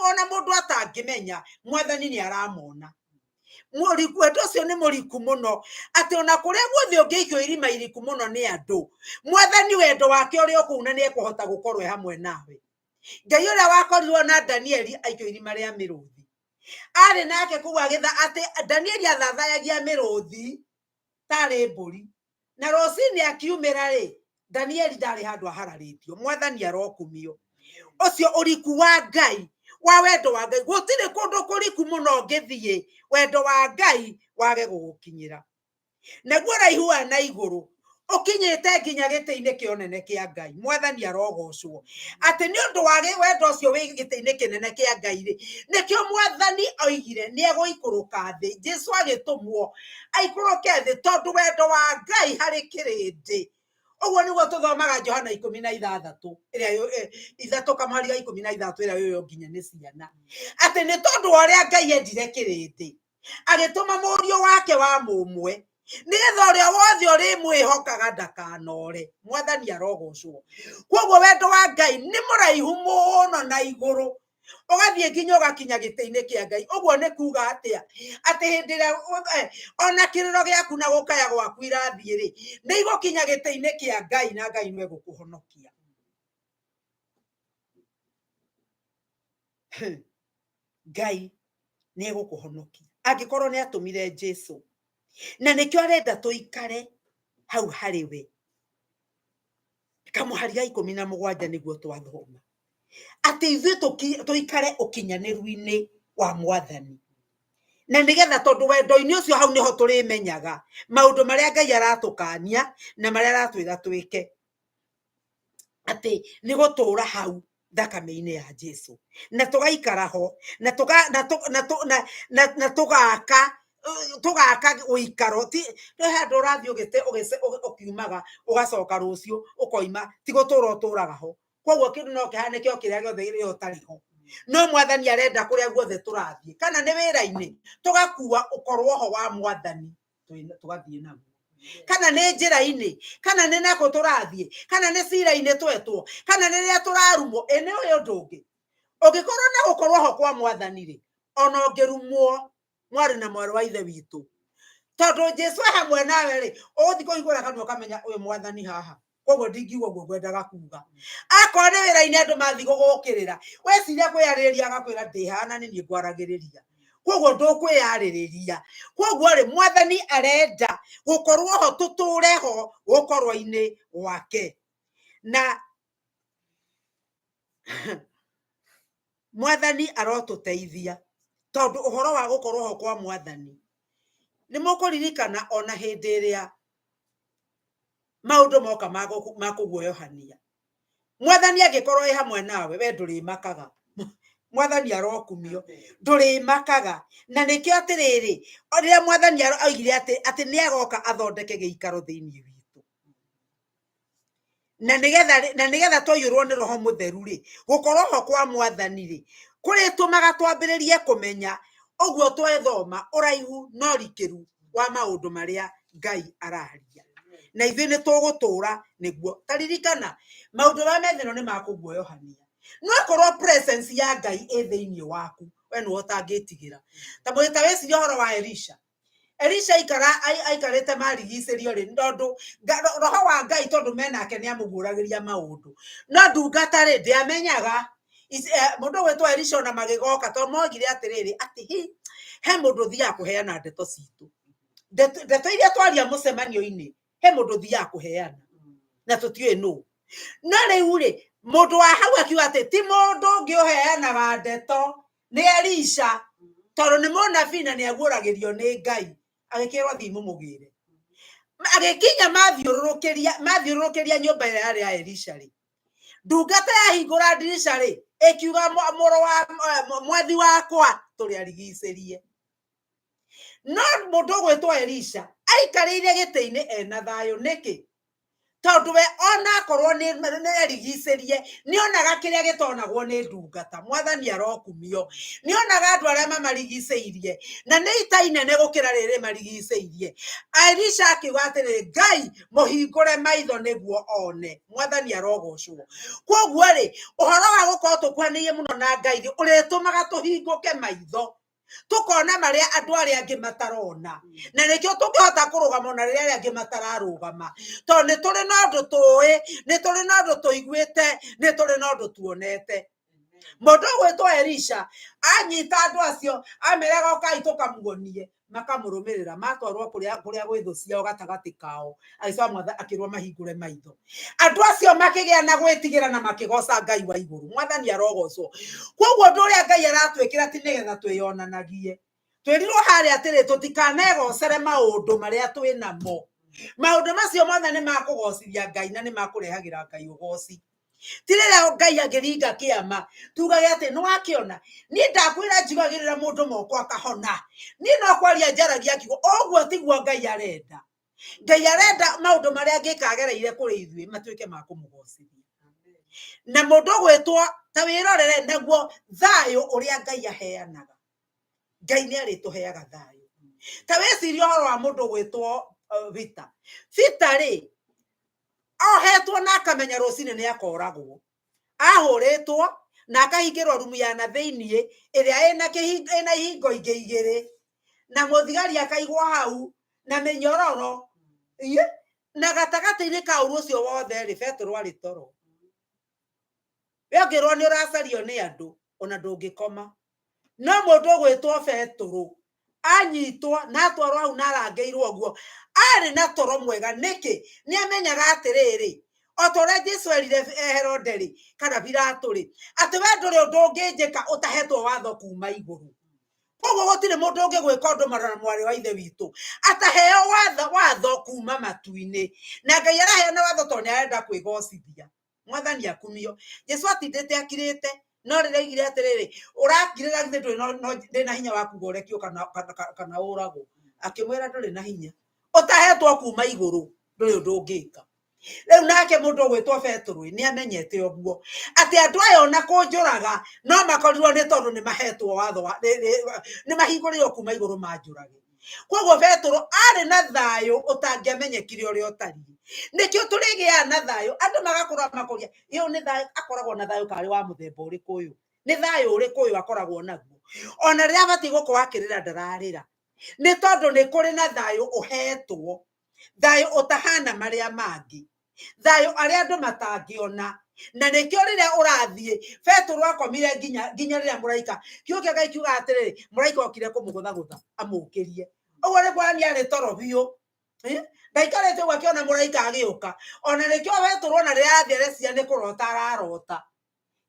ona mũndũ atangĩmenya, mwathani nĩ aramona. Mũriku, wendo ũcio nĩ mũriku mũno, atĩ ona kũrĩa guothe ũngĩikio irima iriku mũno nĩ andũ, mwathani wendo wake ũrĩ o kũu na nĩ ekũhota gũkorwo e hamwe nawe. Ngai ũrĩa wakorirwo na Danieli aikio irima rĩa mĩrũthi, arĩ nake kũu agĩtha atĩ Danieli athathayagia mĩrũthi tarĩ mbũri, na rũcinĩ akiumĩra rĩ, Danieli ndarĩ handũ ahararĩtio. Mwathani arokumio. Ũcio ũriku wa Ngai, wa wendo wa Ngai, gũtirĩ kũndũ kũriku mũno ũngĩthiĩ wendo wa Ngai wage gũgũkinyĩra. Naguo ũraihu wa na igũrũ ũkinyĩte nginya gĩtĩ-inĩ kĩa ũnene kĩa Ngai. Mwathani arogocwo. Atĩ nĩ ũndũ wa wendo ũcio wĩ gĩtĩ-inĩ kĩnene kĩa Ngai rĩ, nĩkĩo mwathani oigire nĩ egũikũrũka thĩ. Jesu agĩtũmwo aikũrũke thĩ tondũ wendo wa Ngai harĩ kĩrĩndĩ. Ũguo nĩguo tũthomaga Johana 16, ĩrĩa ithatũ kamũhari ga 16, ĩrĩa yũyũ nginya nĩ ciana. Atĩ nĩ tondũ wa ũrĩa Ngai endire kĩrĩndĩ, agĩtũma mũriũ wake wa mũmwe, nĩgetha ũrĩa wothe ũrĩmwĩhokaga ndakanore. Mwathani arogocwo. Kwoguo wendo wa Ngai nĩ mũraihu mũno na igũrũ, ũgathiĩ nginya ũgakinya gĩtĩ-inĩ kĩa Ngai. Ũguo nĩ kuga atĩa? Atĩ hĩndĩ ĩrĩa ona kĩrĩro gĩaku na gũkaya gwaku irathiĩ rĩ, nĩ igũkinya gĩtĩ-inĩ kĩa Ngai, na Ngai nĩwe gũkũhonokia. Ngai nĩ egũkũhonokia angĩkorwo nĩ atũmire Jesu, na nĩkĩo arenda tũikare hau harĩ we. Kamũhari ga 17 nĩguo twathoma, atĩ ithuĩ tũikare ũkinyanĩru-inĩ wa mwathani, na nĩgetha tondũ wendo-inĩ ũcio hau nĩho tũrĩmenyaga maũndũ marĩa Ngai aratũkania na marĩa aratwĩra twĩke, atĩ nĩ gũtũra hau thakame-inĩ ya Jesu, na tũgaikara ho, na na tũgaka tũgaka ũikaro. Ti nĩ handũ ũrathiĩ ũkiumaga ũgacoka rũciũ ũkoima, ti gũtũra ũtũraga ho. Koguo kĩndũ no kĩhanĩke o kĩrĩa gĩothe rĩrĩa ũtarĩ ho. No mwathani arenda kũrĩa guothe tũrathiĩ, kana nĩ wĩra-inĩ, tũgakua ũkorwo ho wa mwathani, tũgathiĩ naguo. Kana nĩ njĩra-inĩ, kana nĩ nakũ tũrathiĩ, kana nĩ cira-inĩ twetwo, kana nĩ rĩrĩa tũrarumwo, ĩ nĩ ũyũ ũndũ ũngĩ. Ũngĩkorwo na gũkorwo ho kwa mwathani rĩ, ona ũngĩrumwo, mwarĩ na mwarĩ wa ithe witũ, tondũ Jesu e hamwe nawe rĩ, ũgũthiĩ kũhingũra kanua ũkamenya ũyũ mwathani haha. Koguo ndingiuga ũguo ngwendaga kuga. Akorwo nĩ wĩra-inĩ andũ mathiĩ gũgũkĩrĩra, weciria kwĩyarĩrĩria agakwĩra ndĩ haha na nĩ niĩ ngwaragĩrĩria. Koguo ndũkwĩyarĩrĩria. Koguo rĩ, mwathani arenda gũkorwo ho, tũtũre ho gũkorwo-inĩ gwake. Na mwathani arotũteithia, tondũ ũhoro wa gũkorwo ho kwa mwathani, nĩ mũkũririkana ona hĩndĩ ĩrĩa maũndũ moka ma kũguoyohania, mwathani angĩkorwo ĩ hamwe nawe, we ndũrĩmakaga. Mwathani arokumio, ndũrĩmakaga. Na nĩkĩo atĩrĩrĩ, rĩrĩa mwathani oigire atĩ nĩ agoka athondeke gĩikaro thĩinĩ witũ, na nĩgetha twaiyũrwo nĩ Roho Mũtheru rĩ, gũkorwo ho kwa mwathani rĩ, kũrĩtũmaga twambĩrĩrie kũmenya ũguo twethoma ũraihu na ũrikĩru wa maũndũ marĩa Ngai araria. Na ithuĩ nĩ tũgũtũra nĩguo. Ta ririkana, maũndũ marĩa me thĩ ĩno nĩ ma kũguoyohania. No akorwo presence ya Ngai ĩ thĩinĩ waku, we nĩwe ũtangĩtigĩra. Ta wĩcirie ũhoro wa Elisha. Elisha aikarĩte marigicĩrio rĩ, tondũ Roho wa Ngai tondũ menake nĩ amũguũragĩria maũndũ. No ndungata rĩ, ndĩamenyaga. Mũndũ ũgwĩtwo Elisha ona magĩgoka, tondũ moigire atĩrĩrĩ, atĩ hi, he mũndũ ũthiaga kũheana ndeto citũ. Ndeto iria twaria mũcemanio-inĩ, he mũndũ ũthiaga kũheana. Na tũtiũĩ nũ. No rĩu rĩ, mũndũ wa hau akiuga atĩ ti mũndũ ũngĩ ũheanaga ndeto, nĩ Elisha, tondũ nĩ mũnabii na nĩ aguũragĩrio nĩ Ngai. Agĩkĩrwo thiĩ mũmũgĩre. Agĩkinya mathiũrũrũkĩria nyũmba ĩrĩa yarĩ ya Elisha rĩ, ndungata yahingũra ndirica rĩ, ĩkiuga mũrũ wa mwathi wakwa, Tũrĩ arigicĩrie. No mũndũ ũgwĩtwo Elisha aikarĩire gĩtĩ-inĩ ena thayũ nĩkĩ? Tondũ we ona akorwo nĩ erigicĩrie, nĩ onaga kĩrĩa gĩtonagwo nĩ ndungata. Mwathani arokumio. Nĩ onaga andũ arĩa mamarigicĩirie na nĩ ita inene gũkĩra rĩrĩ marigicĩirie. Elisha akiuga atĩrĩ, Ngai mũhingũre maitho nĩguo one. Mwathani arogocwo. Koguo rĩ, ũhoro wa gũkorwo tũkuhanĩirie mũno na Ngai rĩ, ũrĩtũmaga tũhingũke maitho, tukona maria andu aria angi matarona, na nikio tungihota kurugama ona riria aria angi matararugama, tondu ni turi na undu tui, ni turi na undu tuiguite, ni turi na undu tuonete. Mundu ugwitwo Elisha anyita andu acio ameraga ukai tukamuonie, makamũrũmĩrĩra, matwarwo kũrĩa kũrĩa gwĩ thũ ciao gatagatĩ kao, agĩcoka mwatha akĩrwo mahingũre maitho. Andũ acio makĩgĩa na gwĩtigĩra na makĩgoca Ngai wa igũrũ. Mwathani arogocwo. Koguo ũndũ ũrĩa Ngai aratwĩkĩra ti nĩgetha twĩyonanagie. Twĩrirwo harĩa atĩrĩ, tũtikanegocere maũndũ marĩa twĩ namo. Maũndũ macio mothe nĩ makũgocithia Ngai na nĩ makũrehagĩra Ngai ũgoci. Ti rĩrĩa Ngai angĩringa kĩama tugage atĩ nĩ wakĩona, niĩ ndakwĩra njigagĩrĩra mũndũ moko akahona, niĩ no kwaria njaragia kiugo. Ũguo tiguo Ngai arenda. Ngai arenda maũndũ marĩa angĩka agereire kũrĩ ithuĩ matuĩke ma kũmũgocithia. Na mũndũ ũgwĩtwo ta wĩrorere naguo thayũ ũrĩa Ngai aheanaga. Ngai nĩ arĩtũheaga thayũ. Ta wĩcirie ũhoro wa mũndũ ũgwĩtwo Vita. Vita rĩ, ohetwo na akamenya rũcinĩ nĩ akoragwo. Ahũrĩtwo na akahingĩrwo rumu ya na thĩiniĩ ĩrĩa ĩna ihingo ingĩ igĩrĩ, na mũthigari akaigwo hau na mĩnyororo. Na gatagatĩ-inĩ ka ũru ũcio wothe rĩ, Betũrũ arĩ toro. We ũngĩrwo nĩ ũracario nĩ andũ, ona ndũngĩkoma. No mũndũ ũgwĩtwo Betũrũ anyitwo na atwarwo hau na arangĩirwo ũguo, arĩ na toro mwega. Nĩkĩ? Nĩ amenyaga atĩrĩrĩ, o ta ũrĩa Jesu erire Herode rĩ, kana Pilato rĩ, atĩ we ndũrĩ ũndũ ũngĩnjĩka ũtahetwo watho kuma igũrũ. Koguo gũtirĩ mũndũ ũngĩgwĩka ũndũ marora mwarĩ wa ithe witũ ataheo watho kuma matu-inĩ. Na Ngai araheana watho tondũ nĩ arenda kwĩgocithia. Mwathani akumio. Jesu atindĩte akirĩte, no rĩrĩa oigire atĩrĩrĩ, ũrakirĩra githĩ ndũrĩ no ndĩ na hinya wa kuga ũrekio kana ũragwo. Akĩmwĩra ndũrĩ na hinya, ũtahetwo kuma igũrũ ndũrĩ ũndũ ũngĩka. Rĩu nake mũndũ ũgwĩtwo Betũrũ nĩ amenyete ũguo atĩ andũ aya ona kũnjũraga no makorirwo nĩ tondũ nĩ mahetwo watho wa, nĩ mahingũrĩirwo kuma igũrũ manjũrage. Koguo Betũrũ arĩ na thayũ ũtangĩamenyekire ũrĩa ũtariĩ. Nĩkĩo tũrĩgĩaga na thayũ, andũ magakũra makoria, ĩyo nĩ thayũ, akoragwo na thayũ karĩ wa mũthemba ũrĩkũ ũyũ? Nĩ thayũ ũrĩkũ ũyũ akoragwo naguo? Ona rĩrĩa abatiĩ gũkorwo akĩrĩra ndararĩra. Nĩ tondũ nĩ kũrĩ na thayũ ũhetwo, thayũ ũtahana marĩa mangĩ, thayũ arĩa andũ matangĩona. Na nĩkĩo rĩrĩa ũrathiĩ, Betũrũ akomire nginya rĩrĩa mũraika, kiugo kĩa Ngai kiugaga atĩrĩrĩ, mũraika okire kũmũgũthagũtha amũkĩrie. Ũguo nĩ kuonania arĩ toro biũ. Ndaikarĩte ũguo akĩona mũraika agĩũka. Ona nĩkĩo Betũrũ ona rĩrĩa arathiĩ areciria nĩ kũrota ararota.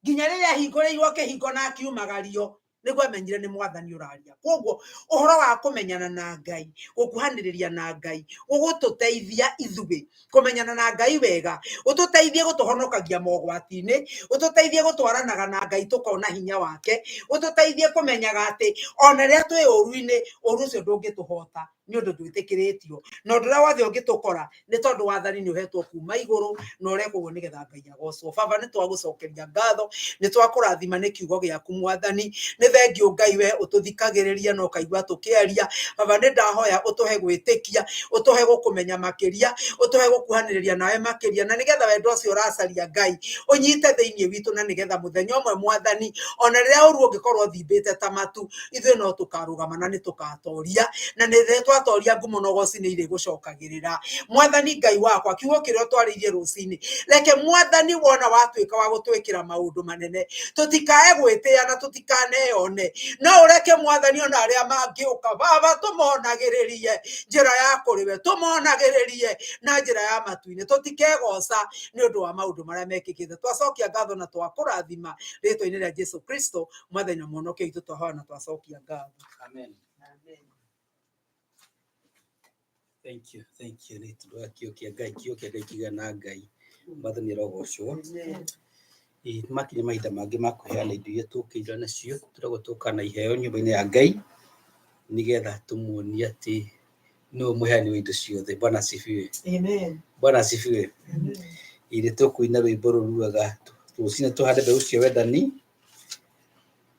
Nginya rĩrĩa ahingũrĩirwo kĩhingo na akiumagario, nĩguo amenyire nĩ mwathani ũraria. Koguo ũhoro wa kũmenyana na Ngai, gũkuhanĩrĩria na Ngai, gũgũtũteithia ithuĩ kũmenyana na Ngai wega, gũtũteithie gũtũhonokagia mogwati-inĩ, gũtũteithie gũtwaranaga na Ngai tũkona hinya wake, gũtũteithie kũmenyaga atĩ ona rĩrĩa twĩ ũru-inĩ, ũru ũcio ndũngĩtũhota nĩ ũndũ ndwĩtĩkĩrĩtio. Na ũndũ ũrĩa wothe ũngĩtũkora nĩ tondũ wathani nĩ ũhetwo kuma igũrũ na ũrekwo ũguo nĩgetha Ngai agocwo. Baba, nĩ twagũcokeria ngatho, nĩ twakũrathima nĩ kiugo gĩaku mwathani. Nĩ thengiũ Ngai we ũtũthikagĩrĩria na ũkaigua tũkĩaria. Baba, nĩ ndahoya ũtũhe gwĩtĩkia, ũtũhe gũkũmenya makĩria, ũtũhe gũkuhanĩrĩria nawe makĩria, na nĩgetha wendo ũcio ũracaria Ngai ũnyite thĩinĩ witũ, na nĩgetha mũthenya ũmwe mwathani, ona rĩrĩa ũru ũngĩkorwo ũthimbĩte ta matu, ithuĩ no tũkarũgama na nĩ tũkatoria, na nĩ rĩrĩa twatoria ngumo na ũgoci nĩ irĩgũcokagĩrĩra. Mwathani Ngai wakwa, kiugo kĩrĩa ũtwarĩirie rũcinĩ, reke mwathani wona watuĩka wa gũtwĩkĩra maũndũ manene, tũtikae gwĩtĩa na tũtikaneyone, no ũreke mwathani ona arĩa mangĩũka, Baba, tũmonagĩrĩrie njĩra ya kũrĩ we, tũmonagĩrĩrie na njĩra ya matu-inĩ, tũtikegoca nĩ ũndũ wa maũndũ marĩa mekĩkĩte. Twacokia ngatho na twakũrathima rĩtwa-inĩ rĩa Jesu Kristo, mwathani na mũhonokia witũ, twahoya na twacokia ngatho. Amen. Thank you, thank you. Nĩ tondũ wa kiugo kĩa Ngai, kiugo kĩa Ngai kĩgĩa na Ngai. Mwathani arogocwo. Makinya mahinda mangĩ ma kũheana indo iria tũkĩire nacio, tũragwo tũka na iheo nyũmba-inĩ ya Ngai nĩgetha tũmuonie atĩ nĩwe mũheani wa indo ciothe. Bwana asifiwe. Amen. Bwana asifiwe. Amen. Ĩrĩ tũkũina rwĩmbo rũruaga rũcinĩ tũhande mbeũ cia wendani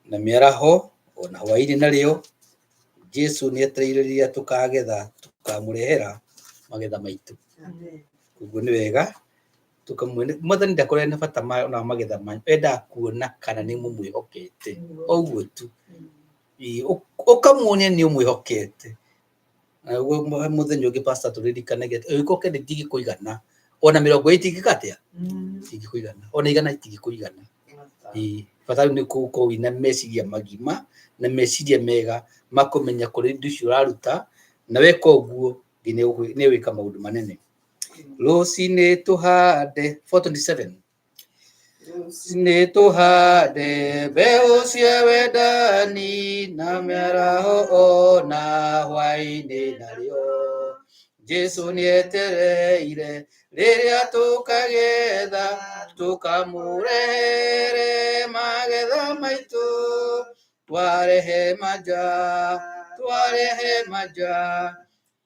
na mĩaraho ona hwaĩ-inĩ narĩo. Jesu nĩ etereire rĩrĩa tũkagetha tũkamũrehera magetha maitũ. Amen. Koguo nĩ wega tũkamwene mwathani ndakoragwo na bata ona magetha manyu, endaga kuona kana nĩ mũmwĩhokete o ũguo tu. Ũkamuonia nĩ ũmwĩhokete. Naguo mũthenya ũngĩ pastor tũririkanagia atĩ ũgĩkorwo kende itingĩkũigana ona mĩrongo ĩrĩ itingĩka atĩa, itingĩkũigana ona igana itingĩkũigana. Bata rĩu nĩ gũkorwo wĩna meciria magima na meciria mega ma kũmenya kũrĩa indo icio ũraruta, na weka ũguo Ngai nĩ egwĩka maũndũ manene. Rũcinĩ tũhande 427, rũcinĩ tũhande mbeũ cia wendani na mĩaraho ona hwaĩ-inĩ narĩo. Jesu nĩetereire rĩrĩa tũkagetha tũkamũrehere magetha maitũ. Twarehe manja, twarehe manja,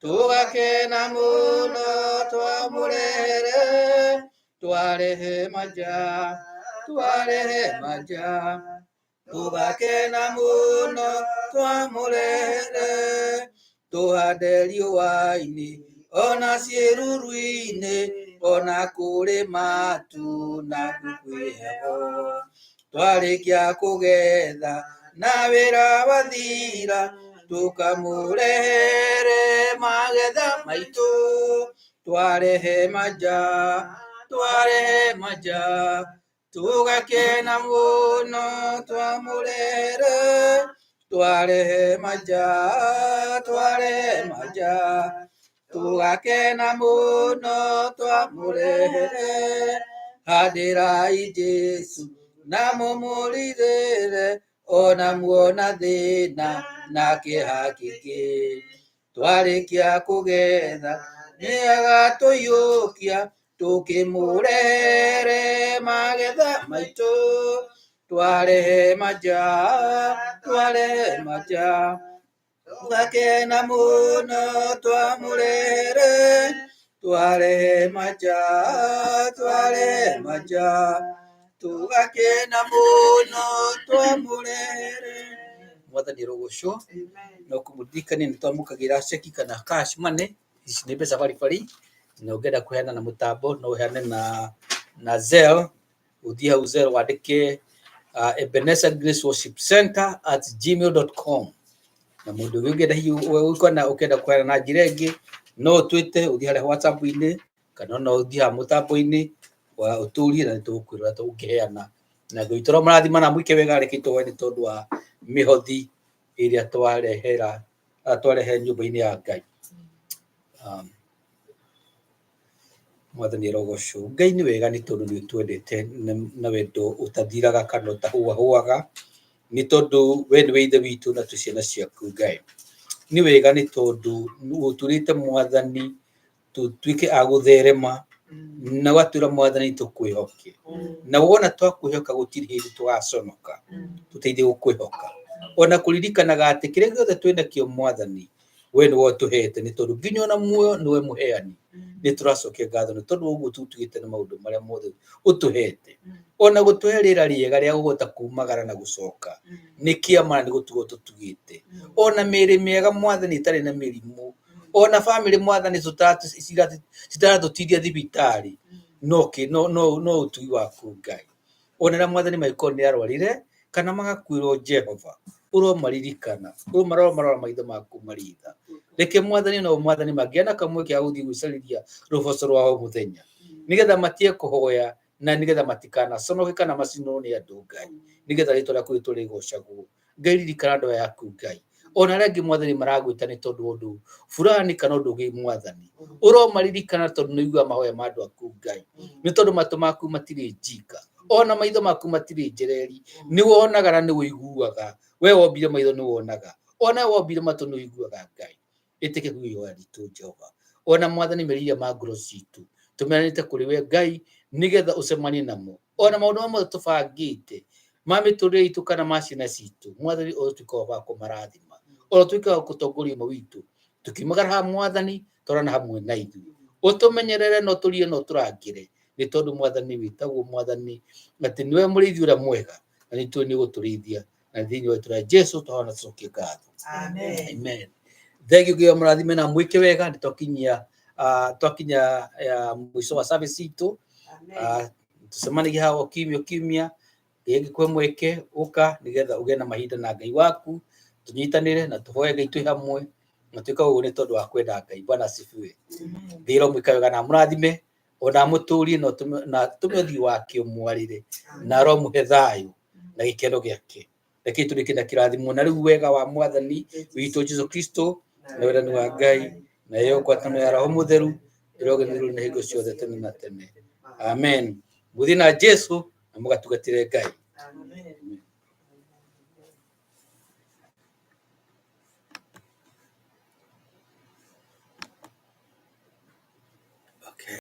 tũgakena mũno twamũrehere. Twarehe manja, twarehe manja, tũgakena mũno twamũrehere. Tũhande riũa-inĩ ona ciĩruru-inĩ ona kũrĩ matu na kwĩ heho. Twarĩkia kũgetha na wĩra wathira tũkamũrehere magetha maitũ. Twarehe manja, twarehe manja, tũgakena mũno twamũrehere. Twarehe manja, twarehe manja, tũgakena mũno twamũrehere. Handĩrai Jesu na mũmũrithĩre ona muona thĩna na kĩeha kĩingĩ. Twarĩkia kũgetha nĩ agatũiyũkia tũkĩmũrehere magetha maitũ. Twarehe manja, twarehe manja, tũgakena mũno twamũrehere. Twarehe manja, twarehe manja, tũgakena mũno twamũrehere. Mwathani arogocwo. Amen. No kũmũririkania nĩ twamũkagĩra ceki kana cash money, ici nĩ mbeca baribari, na ũngĩenda kũheana na mũtambo no ũheane na Zelle, ũthiĩ hau Zelle wandĩke Ebenezer Grace Worship Center at gmail.com. Na mũndũ ũngĩ ũngĩenda hihi ũkona ũkĩenda kũheana na njĩra ĩngĩ no ũtwĩte ũthiĩ harĩa WhatsApp-inĩ kana no ũthiĩ haha mũtambo-inĩ wa ũtũrie na nĩtũgũkwĩra ũrĩa tũngĩheana. Na Ngai witũ aromarathiма na mwĩke wega. Reke tũhoe nĩ tondũ wa mĩhothi ĩrĩa twarehera twarehe nyũmba-inĩ ya Ngai. Mwathani arogocwo. Ngai nĩ wega nĩ tondũ nĩ ũtwendete na wendo ũtathiraga kana ũtahũahũaga, nĩ tondũ we nĩwe ithe witũ na twĩ ciana ciaku Ngai. Nĩ wega nĩ tondũ ũtũrĩte Mwathani tũtuĩke a gũtherema na ũgatwĩra Mwathani tũkwĩhoke, na wona twakwĩhoka gũtirĩ hĩndĩ tũgaconoka. Tũteithie gũkwĩhoka ona kũririkanaga atĩ kĩrĩa gĩothe twĩnakĩo Mwathani we nĩwe ũtũhete, nĩ tondũ nginya ona muoyo nĩwe mũheani. Nĩ tũracokia ngatho nĩ tondũ wa ũguo tũtugĩte na maũndũ marĩa mothe ũtũhete, ona gũtũhe rĩera rĩega rĩa kũhota kumagara na gũcoka nĩ kĩama na nĩ gũtugwo tũtugĩte, ona mĩĩrĩ mĩega Mwathani ĩtarĩ na mĩrimũ, ona bamĩrĩ Mwathani citaratũtindia thibitarĩ, no ũtugi waku Ngai. Ona arĩa Mwathani mangĩkorwo nĩ arwarire kana magakuĩrwo, Jehova ũromaririkana, ũromarora maitho maku maritha. Reke Mwathani no Mwathani mangĩgĩa na kamweke ga gũthiĩ gwĩcarĩria rũboco rwa o mũthenya nĩgetha matige kũhoya na nĩgetha matikanaconoke kana macinwo nĩ andũ Ngai, nĩgetha rĩtwa rĩaku rĩtũre rĩgocagwo. Ngai ririkana andũ aya aku Ngai, ona arĩa angĩ Mwathani maragwĩta nĩ tondũ wa ũndũ fulani kana ũndũ ũngĩ Mwathani ũromaririkana, tondũ nĩ ũiguaga mahoya ma andũ aku Ngai, nĩ tondũ matũ maku matirĩ njinga ona maitho maku matirĩ njereri, nĩ wonaga na nĩ ũiguaga. We wombire maitho nĩ wonaga, ona we wombire matũ nĩ ũiguaga Ngai. Ĩtĩke ihoya ritũ Jehova, ona Mwathani meciria ma ngoro citũ tũmeranĩte kũrĩ we Ngai, nĩgetha ũcemanie namo. Ona maũndũ mamwe tũbangĩte ma mĩtũrĩre itũ kana ma ciana citũ, Mwathani ũtuĩke wa kũmarathima, ona ũtuĩke wa gũtongoria ũmwe witũ tũkiumagara haha. Mwathani, twarana hamwe na ithuĩ, ũtũmenyerere na ũtũrie na ũtũrangĩre, nĩ tondũ Mwathani wĩtagwo Mwathani atĩ nĩwe mũrĩithi ũrĩa mwega na nĩ tũĩ nĩ ũgũtũrĩithia, na thĩinĩ wa rĩĩtwa rĩa Jesu tũhona tũcokie ngatho. Amen. Amen. Thank you. Ngai amũrathime na mwĩke wega. Nĩ twakinyia twakinya mũico wa service itũ. Amen. Tũcemanagia haha o kiumia o kiumia. Ngai angĩkũhe mweke, ũka nĩgetha ũgĩe na mahinda na Ngai waku, tũnyitanĩre na tũhoe Ngai twĩ hamwe, na twĩka ũguo nĩ tondũ wa kwenda Ngai. Bwana asifiwe. Ngai aromwĩka wega na amũrathime ona amũtũrie na atũme ũthiũ wake ũmwarĩre na aromũhe thayũ na gĩkeno gĩake. Reke tũrĩke na kĩrathimo. Na rĩu wega wa Mwathani witũ Jesu Kristo na wendani wa Ngai na yo ngwatanĩro ya Roho Mũtheru ĩrogenĩrwo na hingo ciothe tene na tene. Amen. Mũthiĩ na Jesu na mũgatungatĩre Ngai.